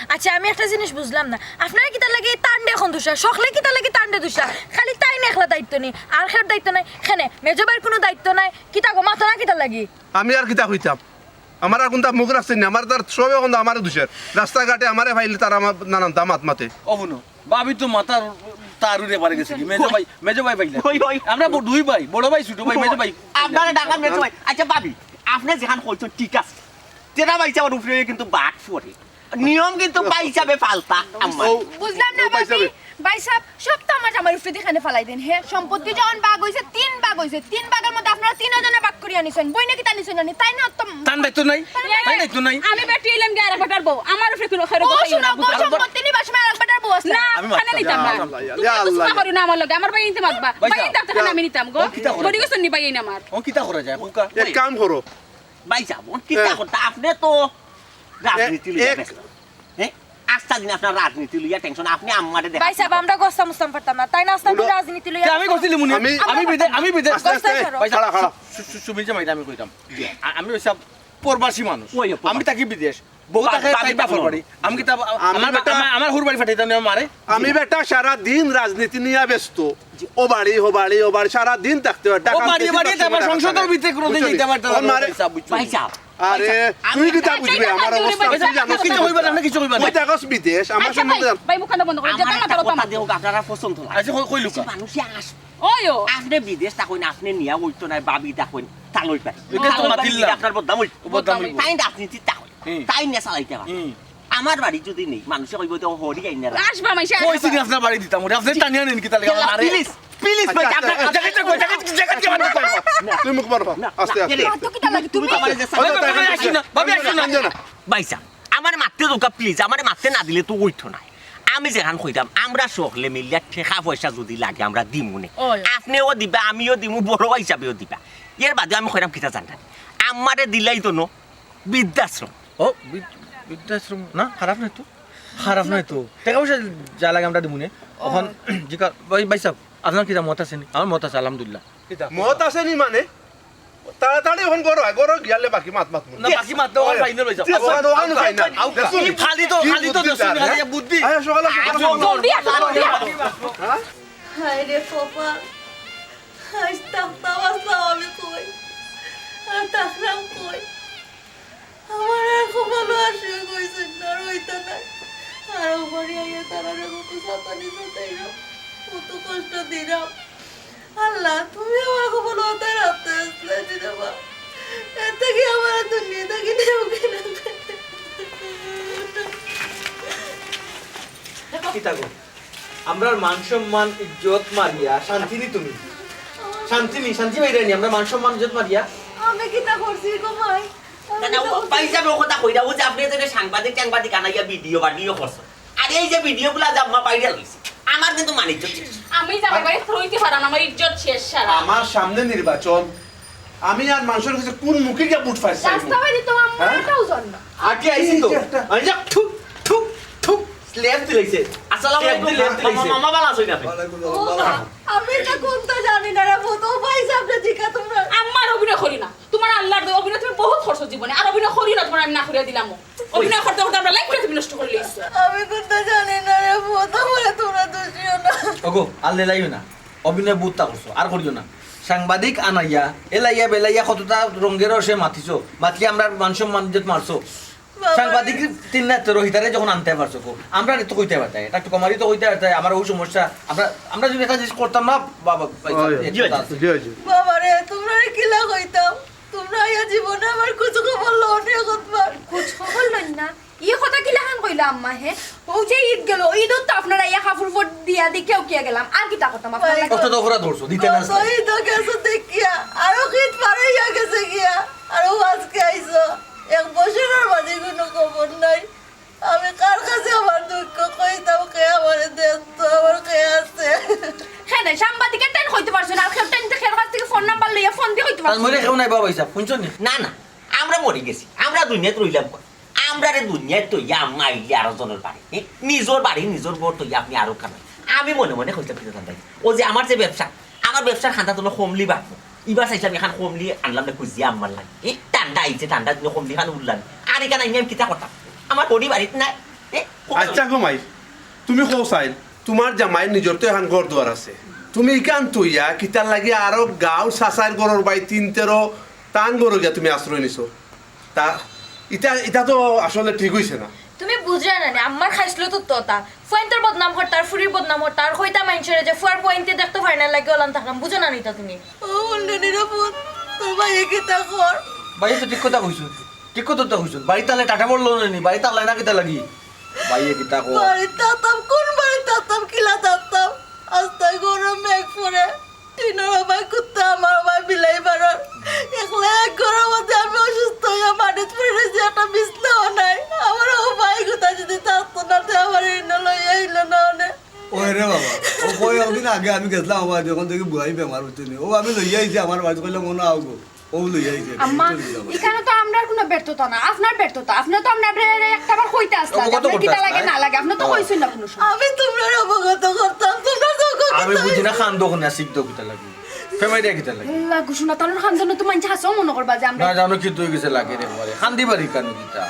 আচ্ছা, আমি একটা জিনিস বুঝলাম না। আপনারা কিতার লাগি তানরে অখন দুষরা? সকলে কিতার লাগি তানরে দুষরা? খালি তাইন একলা দায়িত্ব নি, আর কেউর দায়িত্ব নাই? কেনে, মেজো ভাইর কোনো দায়িত্ব নাই? কিতা গো, মাতো না কিতার লাগি? আমি আর কিতা কইতাম? আমার আর কুনটা মুখ রাখছে নি? আমার তার সবে অখন আমারে দুষের। রাস্তাঘাটে আমারে পাইলে তারা আমার নানান দামাত মাতে। ও হুনো, ভাবি তো মাথার তার উড়ে পারে গেছে কি? মেজো ভাই, মেজো ভাই পাইলে। কই, কই? আমরা ব-, দুই ভাই, বড় ভাই, ছোট ভাই, মেজো ভাই। আপনারা ঢাকা মেজো ভাই। আচ্ছা ভাবি, আপনে যেখান কইছেন ঠিক আছে। তেরা ভাই সাহেবর উপরে কিন্তু বাট পড়ে। নিয়ম কিন্তু ভাই সাহেবে ফালতা, আম্মা। ও, বুঝলাম না, ও, ভাই ভাবি। সাহেবে। ভাই সাহেব, সব তো আমার জামাইর উপরে দিয়ে কেনে ফালাই দেন, হে? সম্পত্তি যখন ভাগ অইছে, তিন ভাগ অইছে, তিন ভাগের মধ্যে আপনারা তিনজনে ভাগ করিয়া নিছেন। বইনে কিতা নিছেন জানি? তাই না তো তান দায়িত্ব নাই? তাই না? তাই দায়িত্ব নাই? আমি বেটি অইলাম গিয়া আরেক বেটার বউ, আমার উপরে কোনো খরচ ও, খাইও না, শুনো, বুঝছো? সম্পত্তি নিবার সময় আরেক বেটার বউ আছে না? না, আমি খানে মারতাম নিতাম না। না। ইয়া আল্লাহ, ইয়া তুমি তো আল্লাহ। সুতা করিও না আমার লগে, আমার ভাই ইনতে মাতবা। ভাই ভাই সাহেব, ইনতে মাতবা, আমি নিতাম গো। ও, কিতা করে? বড়ি গেছন নি ভাই এই আমার। ও, কিতা করা যায়? ও, কা-, এক কাম করো। ভাই সাহেব, ও কিতা হ্যাঁ। করতা? আপনি তো রাজনীতি এ-, লইয়া এক ব্যস্ত। হ্যাঁ? আস্তা দিন আপনার রাজনীতি লইয়া টেনশন, আপনি আম্মারে দেখা ভাই সাহেব, আমরা গোস্তা মুস্তাম পারতাম না, তাই না? আস্তা দিন বলো। রাজনীতি লইয়া তে আমি ব্যস্ত। গোস্তা লিমুনি। আমি, আমি বিদে-, আমি বিদে-, আস্তে, আস্তে, গোস্তা ছাড়ো। ভাই সাহেব, খাড়া, খাড়া। সু-, সু-, সুমিত জামাই, আমি কইতাম। আমি ওই সব প্রবাসী মানুষ। ওই, ওই, আমি থাকি বিদেশ। বউ বা-, থাকে বা-, তাই বা-, বাপর বাড়ি। আমি কিতা, আমি আমার, বেটা আমার, আমার হুর বাড়ি পাঠাইতাম না আমারে। আমি বেটা সারা দিন রাজনীতি নিয়া ব্যস্ত। জি। ও বাড়ি, ও বাড়ি, ও বাড়ি, সারা দিন থাকতে হয়। ও বাড়ি, ও বাড়ি, তারপর সংসদের ভিতরে কোনোদিন যাইতে পারতাম না। ভাই সাহেব, বুঝছো? ভাই সাহেব, আরে, আচ্ছা, তুই আমি কিতা একটা বুঝবে? কথা আমার বলতে অবস্থা পারি, তুই জানোস না। কিছু কইবা না, কিছু কইবা না। তুই থাকস বিদেশ, আমার আচ্ছা, সম্বন্ধে ভাই, জান- ভাই, মুখখান বন্ধ কর। আমার যেটা একটা না কথা পারো দেও, আপনারা পছন্দ না। আচ্ছা, কই, কই লুকা? মানুষে আস-, ওই ও। আপনি বিদেশ থাকইন, আপনি নিয়া অইতো না, ভাবি থাকইন, তা লই পারে। এটা তো তা লই পারে, মাতিল্লা। আপনার বদনাম অইতো। বদনাম অইতো। তাই রাজনীতি থাকইন, হুম। তাই নিয়ে চালাইতে পারে। হুম। আমার বাড়ি যদি নেই, মানুষে কইব, "তো হরি আইন না।" আসবা মাইশা, কইছি আসবা। নি আপনার বাড়ি দিতাম, ওরে আপনি টানিয়া নেন কি তাহলে? আরে, প্লিজ, প্লিজ, ভাই, আচ্ছা, আপনার আচ্ছা, জায়গাটা কই, জায়গাটা, জায়গাটা কি মানে কই? না, তুই মুখ বন্ধ কর। না, আস্তে, না, আস্তে, এরে, আস্তে। তো কিতা লাগে? তুমি তুমি তো আমারে যে আচ্ছা, আচ্ছা, ভাবি, আচ্ছা, আসি না, ভাবি, আসি না। আচ্ছা, আচ্ছা। ভাই সাহেব, আমার মাততে দোকা, প্লিজ, আমারে মাততে না দিলে তো অইতো না। আমি যেখান কইতাম, আমরা সকলে মিলিয়া টেকা পয়সা যদি লাগে, আমরা দিমুনে। ওই। আপনিও দিবা, আমিও দিমু, বড় হিসাবেও দিবা। এর বাদে আমি কইরাম কিতা জানতাম? আমারে দিলাই তো ন, বৃদ্ধাশ্রম। ও, বৃ-, বৃদ্ধাশ্রম না, খারাপ নাই তো, খারাপ নাই তো। টেকা পয়সা যা লাগে আমরা দিমুনে। অখন, জি কা-, ভাই, ভাই সাহেব, আপনার কিতা মত আছে নি? আমার মত আছে, আলহামদুলিল্লাহ। মত আছে নি মানে? তাড়াতাড়ি অখন ঘরো আয়, ঘরো গিয়ালে বাকি মাত মাতমু। না, বাকি মাত তো অখন ফাইনাল অইছে। জি, অখন, অখন ফাইনাল। আউকা। দেখছো নি? খালি তো, কি খালি তো বুদ্ধি দেখছো নি, তার, খালি হ্যাঁ? বুদ্ধি। আয়, আসো, ভালো আছো। জলদি আসো, জলদি আসো। হ্যাঁ? হায় রে কপাল, আজ থাকতাম আসলাম আমি কই, আর থাকলাম কই? আমার আর কপালো আসিও কইছেন না, আর অইতো না। আর ওপরে আইয়া তারা কত সাতানি সাতাইলাম, কত কষ্ট দিলাম। আল্লাহ, তুমি আমার কপালো তাই রাখতে আসলে রে বাবা। এর থেকে আমার দুনিয়া থাকি নেও কেন? কিতা গো? আমরার মান সম্মান ইজ্জত মারিয়া শান্তি নি তুমি? শান্তি নি, শান্তি পাইরায় নি আমরার মান সম্মান ইজ্জত মারিয়া? আমি কিতা করছি গো ভাই? আমি না, না, কিতা ও করছি? ভাই সাহেব, ও কথা কইরা, ও যে আপনি এখানে সাংবাদিক টাংবাদিক আনাইয়া ভিডিও বানিয়ে করছো। আর এই যে ভিডিওগুলা যে আম্মা বাইরে লইছে, আমার কিন্তু মান ইজ্জত শেষ। আমি জামাই বাড়ি রইতে পারাম না, আমার ইজ্জত শেষ সারা। আমার সামনে নির্বাচন, আমি আর মানুষের কাছে কোন মুখে গিয়া ভোট পাইছি? রাস্তা বাইরে তো আমার হ্যাঁ? এটাও জান না। আগে আইছি তো। এই যে একটা আরে যা, থু, থু, থু, স্ল্যাপ দিলাইছে। আসসালামু আলাইকুম। স্ল্যাপ দিলাইছে। মামা, মামা ভালা আছো নি আপনি? ওয়ালাইকুম ও আসসালাম। বাবা, আমি এটা কোনটা জানি না রে, ভূত, ও ভাই সাহেব রে, জিকা তোমরা। আম্মার অভিনয় করি না। তোমার আল্লাহর দোয়া, অভিনয় তুমি বহুত করছো জীবনে, আর অভিনয় করি না, তোমার আমি না করিয়া দিলাম। অভিনয় করতে করতে আমরা লাইফ তুমি নষ্ট করে লইছো। আমি কোনটা জানি না রে, ভূত, আমারে তোমরা দোষিও না। ওগো, আর লেলাইও না, অভিনয় বহুতটা করছো, আর করিও না। সাংবাদিক আনাইয়া, এলাইয়া বেলাইয়া কতটা রঙের রসে মাতিছো, মাতলে আমরার মান সম্মান ইজ্জত মারছো। বাবা রে। সাংবাদিক তিন রাত্রে রোহিতারে যখন আনতে পারছো গো, আমরা তো কইতে পারতাই, এটা একটু কমারি তো কইতে পারতাই, আমার ওই সমস্যা, আমরা, আমরা যদি একটা জিনিস করতাম না, বাবা, ভাই, ওই, একটা জি, আছে। জি, জি। বাবা রে, তোমরা রে কিলা কইতাম? তোমরা আইয়া জীবনে আমার খোঁজ খবর লও নি কতবার? খোঁজ খবর লইন না? ই কথা কিলাখান কইলা আম্মা হে? ও যে ঈদ গেল, ঈদত তো আপনারা আইয়া কাপড় ফোট দিয়া দি কেউ কিয়া গেলাম, আর কিতা করতাম আপনার লাগি? অত তো অপরাধ করছো, দিতে না কত আসলে। ঈদ গেছে দেখিয়া, আরো ঈদ পার অইয়া গেছে গিয়া, আর ও আজকে আইছো। এক বছরর মাঝে কোনো খবর নাই। আমি কার কাছে আমার দুঃখ কইতাম, কে আমারে দেখতো, আমার কে আছে? হ্যাঁ, না, সাংবাদিকের টাইম কইতে পারছো না, আর কেউ টাইম থেকে কাছ থেকে ফোন নাম্বার লইয়া ফোন দিয়ে কইতে তার পারছো মনে না। কেউ নাই বাবা হিসাব, শুনছো নি? না, না, আমরা মরি গেছি, আমরা দুনিয়াত রইলাম কই? আমরারে দুনিয়াত তো ইয়া আম্মা আইলে আরো জনের বাড়ি, এ? নিজর বাড়ি, নিজর ঘর তো ইয়া আপনি আরো খাবেন। আমি মনে মনে কইতাম, কিতা জানতাই? ও যে আমার যে ব্যবসা, আমার ব্যবসার খান্দা তো কমলি বাড়বো। ইবার চাইছিলাম এখান কমলি আনলাম না, খুঁজিয়া আম্মার লাগি। এ, ঠান্ডা আইছে, ঠান্ডা দিনে কমলি খান উঠলাম। আর এখানে আমি, আমি কিতা করতাম? আমার বডি বাড়িত নাই। এ, কমলি আচ্ছা গো মাই, তুমি কও চাইন, তোমার জামাই নিজর তো এখান ঘর দুয়ার আছে। তুমি ইখান থইয়া কিতার লাগি আরো গাঁও চাচার ঘরর বাই তিন তেরো তান ঘরো গিয়া তুমি আশ্রয় নিছো? তা ইটা, ইটা তো আসলে ঠিক অইছে না। তুমি বুঝরায় না নি, আম্মার খাইছলত তো তা। ফুয়াইন্তর বদনাম করতার, ফুরির বদনাম করতার, কইতা মাইনষরে যে ফুয়ার ফুয়াইন্তে দেখতো পারে না লাগি অলান থাকলাম, বুঝো না নি তা তুমি? ও মন্ডনীর পুত, তোর ভাইয়ে কিতা কর? ভাইয়ে তো ঠিক কথা কইছইন, ঠিক কথা তো কইছইন। বাড়িত তালে টাটা পড়লো না নি, বাড়িত তালে না কিতা লাগি? ভাইয়ে কিতা কর? বাড়িত থাকতাম, কোন বাড়িত থাকতাম, কিলা থাকতাম? আস্তা গরম মেঘ পড়ে। টিনর অভাব কুত্তা আমার অভাব বিলাই পারর। একলা এক ঘরর মধ্যে আমি অসুস্থ অইয়া মাটিত পড়ি রইছি, একটা বিছনাও নাই। আমার অভাব কুত্তা যদি থাকতো না, তে আমার ইনো লইয়া আইলো না অনে। ওই রে বাবা, ও কয় একদিন আগে আমি গেছলাম আমার বাড়িত, অখন দেখি বুয়াই বেমার অইছে নি। ও আমি লইয়া আইছি আমার বাড়িত, কইলাম, "ও না আও গো।" ও লইয়া আইছে, আম্মা, চলে যাবো। ইখানো তো আমরার কুনু ব্যর্থতা না, আপনার ব্যর্থতা। আপনে তো আমরারে একটা বার কইতা আছলা, অবগত আপনার করতে কিতা লাগে আছলা, না লাগে, আপনে তো হ্যাঁ। কইছইন না কুনু সময়। আমি তোমরারে অবগত করতাম, তোমরা তো অবগত আমি বুঝি না, হইছো। কান্দো কুন না, শিখ দাও কিতা লাগে? ফেমাই দিয়া কিতা লাগে? আল্লাহ, ঘোষণা তানোর কান্দনো তো মানষে হাছাউ মনো করবা যে আমরা না, জানো কি তুই গেছে লাগে রে, মারে। কান্দি বাড়ি কান্দো কিতা?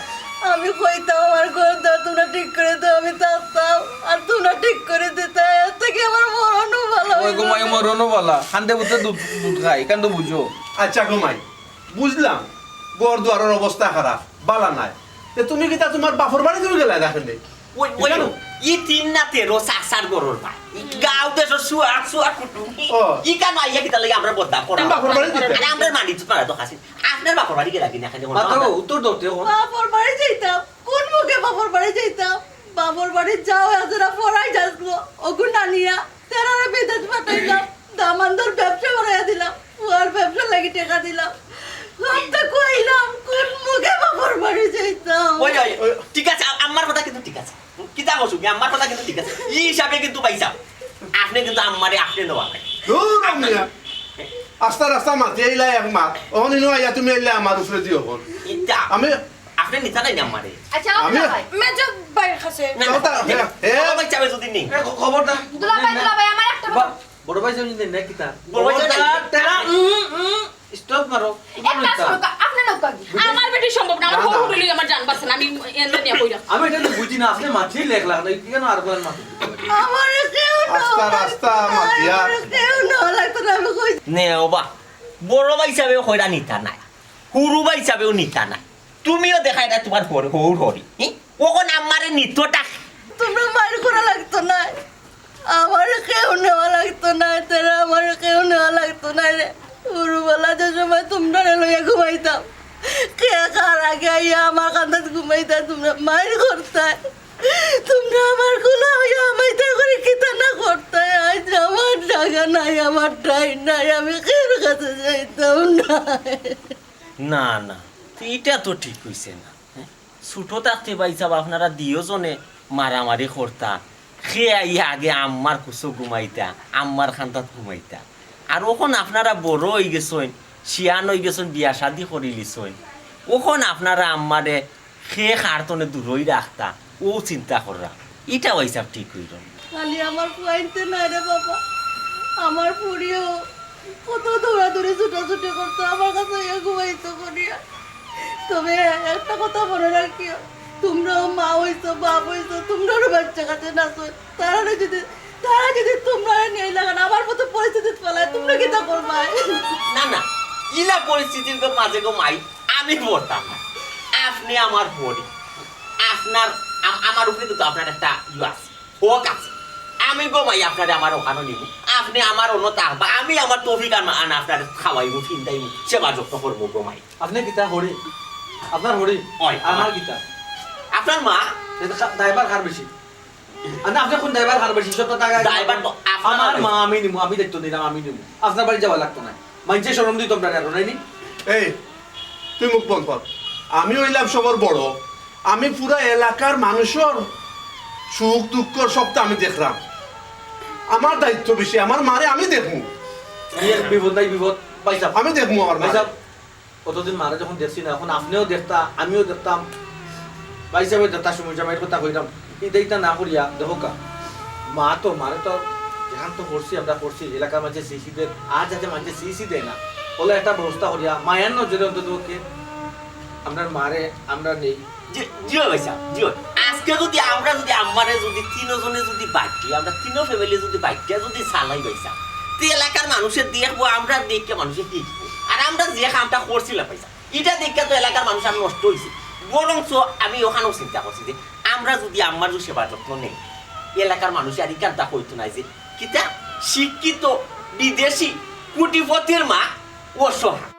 আমি কইতাম আমার ঘর দাও, তোমরা ঠিক করি দাও, আমি থাকতাম, আর তোমরা ঠিক করি দিতা, এর থাকি আমার মরণও ভালা ওই অইলো গো মাই, না। মরণও ভালা। কান্দে বুঝতে দুধ, দুধ খাই, কান্দো বুঝো। আচ্ছা গো মাই, বুঝলাম, ঘর দুয়ারর অবস্থা খারাপ, বালা নাই। তে তুমি কিতা তুমার বাপর বাড়ি তুমি গেলায় না কেনে? ওই, ওই, কেন? ই তিন না তেরো চাচার ঘরর ভাই। ই গাঁও দেশর সুয়ার, সুয়ার কুটুম। ই, ও। ই কেন আইয়া কিতা লাগি আমরার বদনাম করা? তুমি বাপর বাড়ি দিতে? আরে আমরার মানি তো পারা তো খাসি। আপনার বাপর বাড়ি গেলা কিনা খালি মাত্র উত্তর দাও তে এখন। বাপর বাড়ি যাইতাম। কোন মুখে বাপর বাড়ি যাইতাম? বাপর বাড়ি যাও, এজরা ফরাই যাস গো। ওগুন আনিয়া তেরারে বিদেশ পাঠাইলাম। দামান্দর ব্যবসা বাড়াইয়া দিলাম। ওর ব্যবসা লাগি টেকা দিলাম। সব তো কইলাম, কোন মুখে বাপর বাড়ি যাইতাম? ওই, ওই, ওই, ঠিক আছে, আ-, আমার কথা কিন্তু ঠিক আছে। কিতা কইছো কি? আমার কথা কিন্তু ঠিক আছে। ই হিসাবে কিন্তু পাইছা। আপনে কিন্তু আমারে আপনে নেওয়া নাই। দূর মিয়া। আস্তা রাস্তা মাতি আইলা এক মাত। অখন ইনো আইয়া তুমি আইলা আমার উপরে দিও অখন। ইতা আমি আপনে নিতা নাই আমারে। আচ্ছা, আমি আপনে ভাই। মেজো ভাইর কাছে। না, না, কথা, হ্যাঁ, হ্যাঁ। বড় ভাই চাবে যদি নেই। এ, খ-, খবরদার। দুলাভাই, না, না। দুলাভাই, আমার একটা বা-, বড় ভাই যদি নেই, না কিতা? বড় ভাই খবরদার, চাবে। তেরা, উম, উম, stop মারো। একটা নৌকা, আপনে নৌকা কি? আমার বেটি সম্ভব না, আমার না, বড় না। উঠে লই আমার জান বাঁচে না, আমি এনে নিয়ে কইরা। আমি এটা তো বুঝি না, আপনে মাছি লেখ লাগ না, কেন আর বলেন মাছি? আমারে কেউ আস্তা নেওয়া রাস্তা লাগতো না, মাতিয়া। আমারে কেউ নেওয়া লাগতো না, আমি কই। নে, ও বা, বড় ভাই হিসাবেও কইরা নিতা নাই, হুরু ভাই হিসাবেও নিতা নাই। তুমিও দেখা এটা তোমার হর-, হৌর হরি, হি? অখন আমারে নিতটা। তোমরা মাইর করা লাগতো না, আমারে কেউ নেওয়া লাগতো না, তেরা আমারে কেউ নেওয়া লাগতো না রে। হুরুবেলা যে সময় তোমরারে লইয়া ঘুমাইতাম, কে কার আগে আইয়া আমার কান্দাত ঘুমাইতা, তোমরা মাইর করতায়, তোমরা আমার কুলা অইয়া আমাইতা করি কিতা না করতায়। আইজ আমার জাগা নাই, আমার ঠাই নাই, আমি কেউর কাছে যাইতাম না। না, না, ইটা তো ঠিক অইছে না। হ্যাঁ? ছোট থাকতে ভাইসাব আপনারা দুইওজনে মারামারি করতা, কে আইয়া আগে আম্মার কুছো ঘুমাইতা, আম্মার কান্দাত ঘুমাইতা। আর অখন আপনারা বড় অইগেছইন, শিয়ান অইগেছইন, বিয়া শাদি করিলিছইন, অখন আপনারা আম্মারে কে কার তনে দূরই রাখতা, অউ চিন্তা কররা। ইটা ভাইসাব ঠিক অইলো না। খালি আমার ফুয়াইন্তে নায় রে বাবা, আমার ফুড়িও কত দৌড়াদৌড়ি ছুটাছুটি করতো, আমার কাছে আইয়া ঘুমাইতো করিয়া। তবে একটা কথা মনো রাখিও, তোমরাও মা অইছো, বাপ অইছো, তোমরারও বাচ্চা কাচ্চা নাচো। তারা যদি, তারা যদি তোমরারে নিয়া লাগান আমার মতো পরিস্থিতিত ফালায়, তোমরা কিতা করবায়? না, না, ইলা পরিস্থিতির গো মাঝে গো মাই, আমি পড়তাম না। আপনে আমার পরি, আপনার, আম-, আমার উপরে কিন্তু আপনার একটা ইয়ে আছে। হক আছে। আমি গো মাই আপনারে আমার অখানো নিমু। আপনে আমার অনো থাকবা। আমি আমার তৌফিক আন, আন আপনারে খাওয়াইমু, ফিন্দাইমু, সেবা যত্ন করমু গো মাই। আপনে কিতা হরি? আপনার হরি? অয়, আমার আমার। কিতা? আপনার মা? এটা খা-, দায়ভার কার বেশি? আর না, আপনে কোন দায়ভার কার বেশি? সব তো টাকা দায়ভার তো আপনার আমার বেশি। মা আমি নিমু, আমি দায়িত্ব নিলাম, আমি নিমু। আপনার বাড়ি যাওয়া লাগতো না। মাইনষে শরম দিত আপনারে আরো, নাইনি? এই, তুই মুখ বন্ধ কর। আমি অইলাম সবর বড়। আমি পুরা এলাকার মানুষর সুখ দুঃখ সবটা আমি দেখরাম। আমার দায়িত্ব বেশি, আমার মারে আমি দেখমু। এই এক বিপদ নাই বিপদ, ভাইসাব। আমি দেখমু আমার মারে। ভাইসাব, অতদিন মারে যখন দেখছি না, অখন আপনেও দেখতা, আমিও দেখতাম। ভাইসাবে দেখতা, সময় জামাইর কথা কইরাম। ইতা ইতা না করিয়া, দেখউক্কা। মা তো, মারে তো, যেখান তো করছি, আমরা করছি, এলাকার মাঝে সিসি দের, আর যাতে মাঝে সিসি দেয় না। অলা একটা ব্যবস্থা করিয়া, মায়ার নজরে অন্তত পক্ষে আমরার মারে আমরা নেই। জি, জি অয় ভাইসাব, জি অয়। আজকে যদি আমরা যদি আম্মারে যদি তিনজনে যদি বাটি, আমরা তিনো family যদি বাটিয়া যদি চালাই ভাইসাব, তে এলাকার মানুষে দেখবো, আমরা দেখিয়া মানুষে শিখবো। আর আমরা যে কামটা করছিলাম ভাইসাব, ইটা দেখিয়া তো এলাকার মানুষ আর নষ্ট অইছে। বরঞ্চ আমি অখানও চিন্তা করছি যে আমরা যদি আম্মার যদি সেবা যত্ন নেই, এলাকার মানুষে আর ই কামটা কইতো নায় যে কিতা শিক্ষিত বিদেশি কোটিপতির মা অসহায়।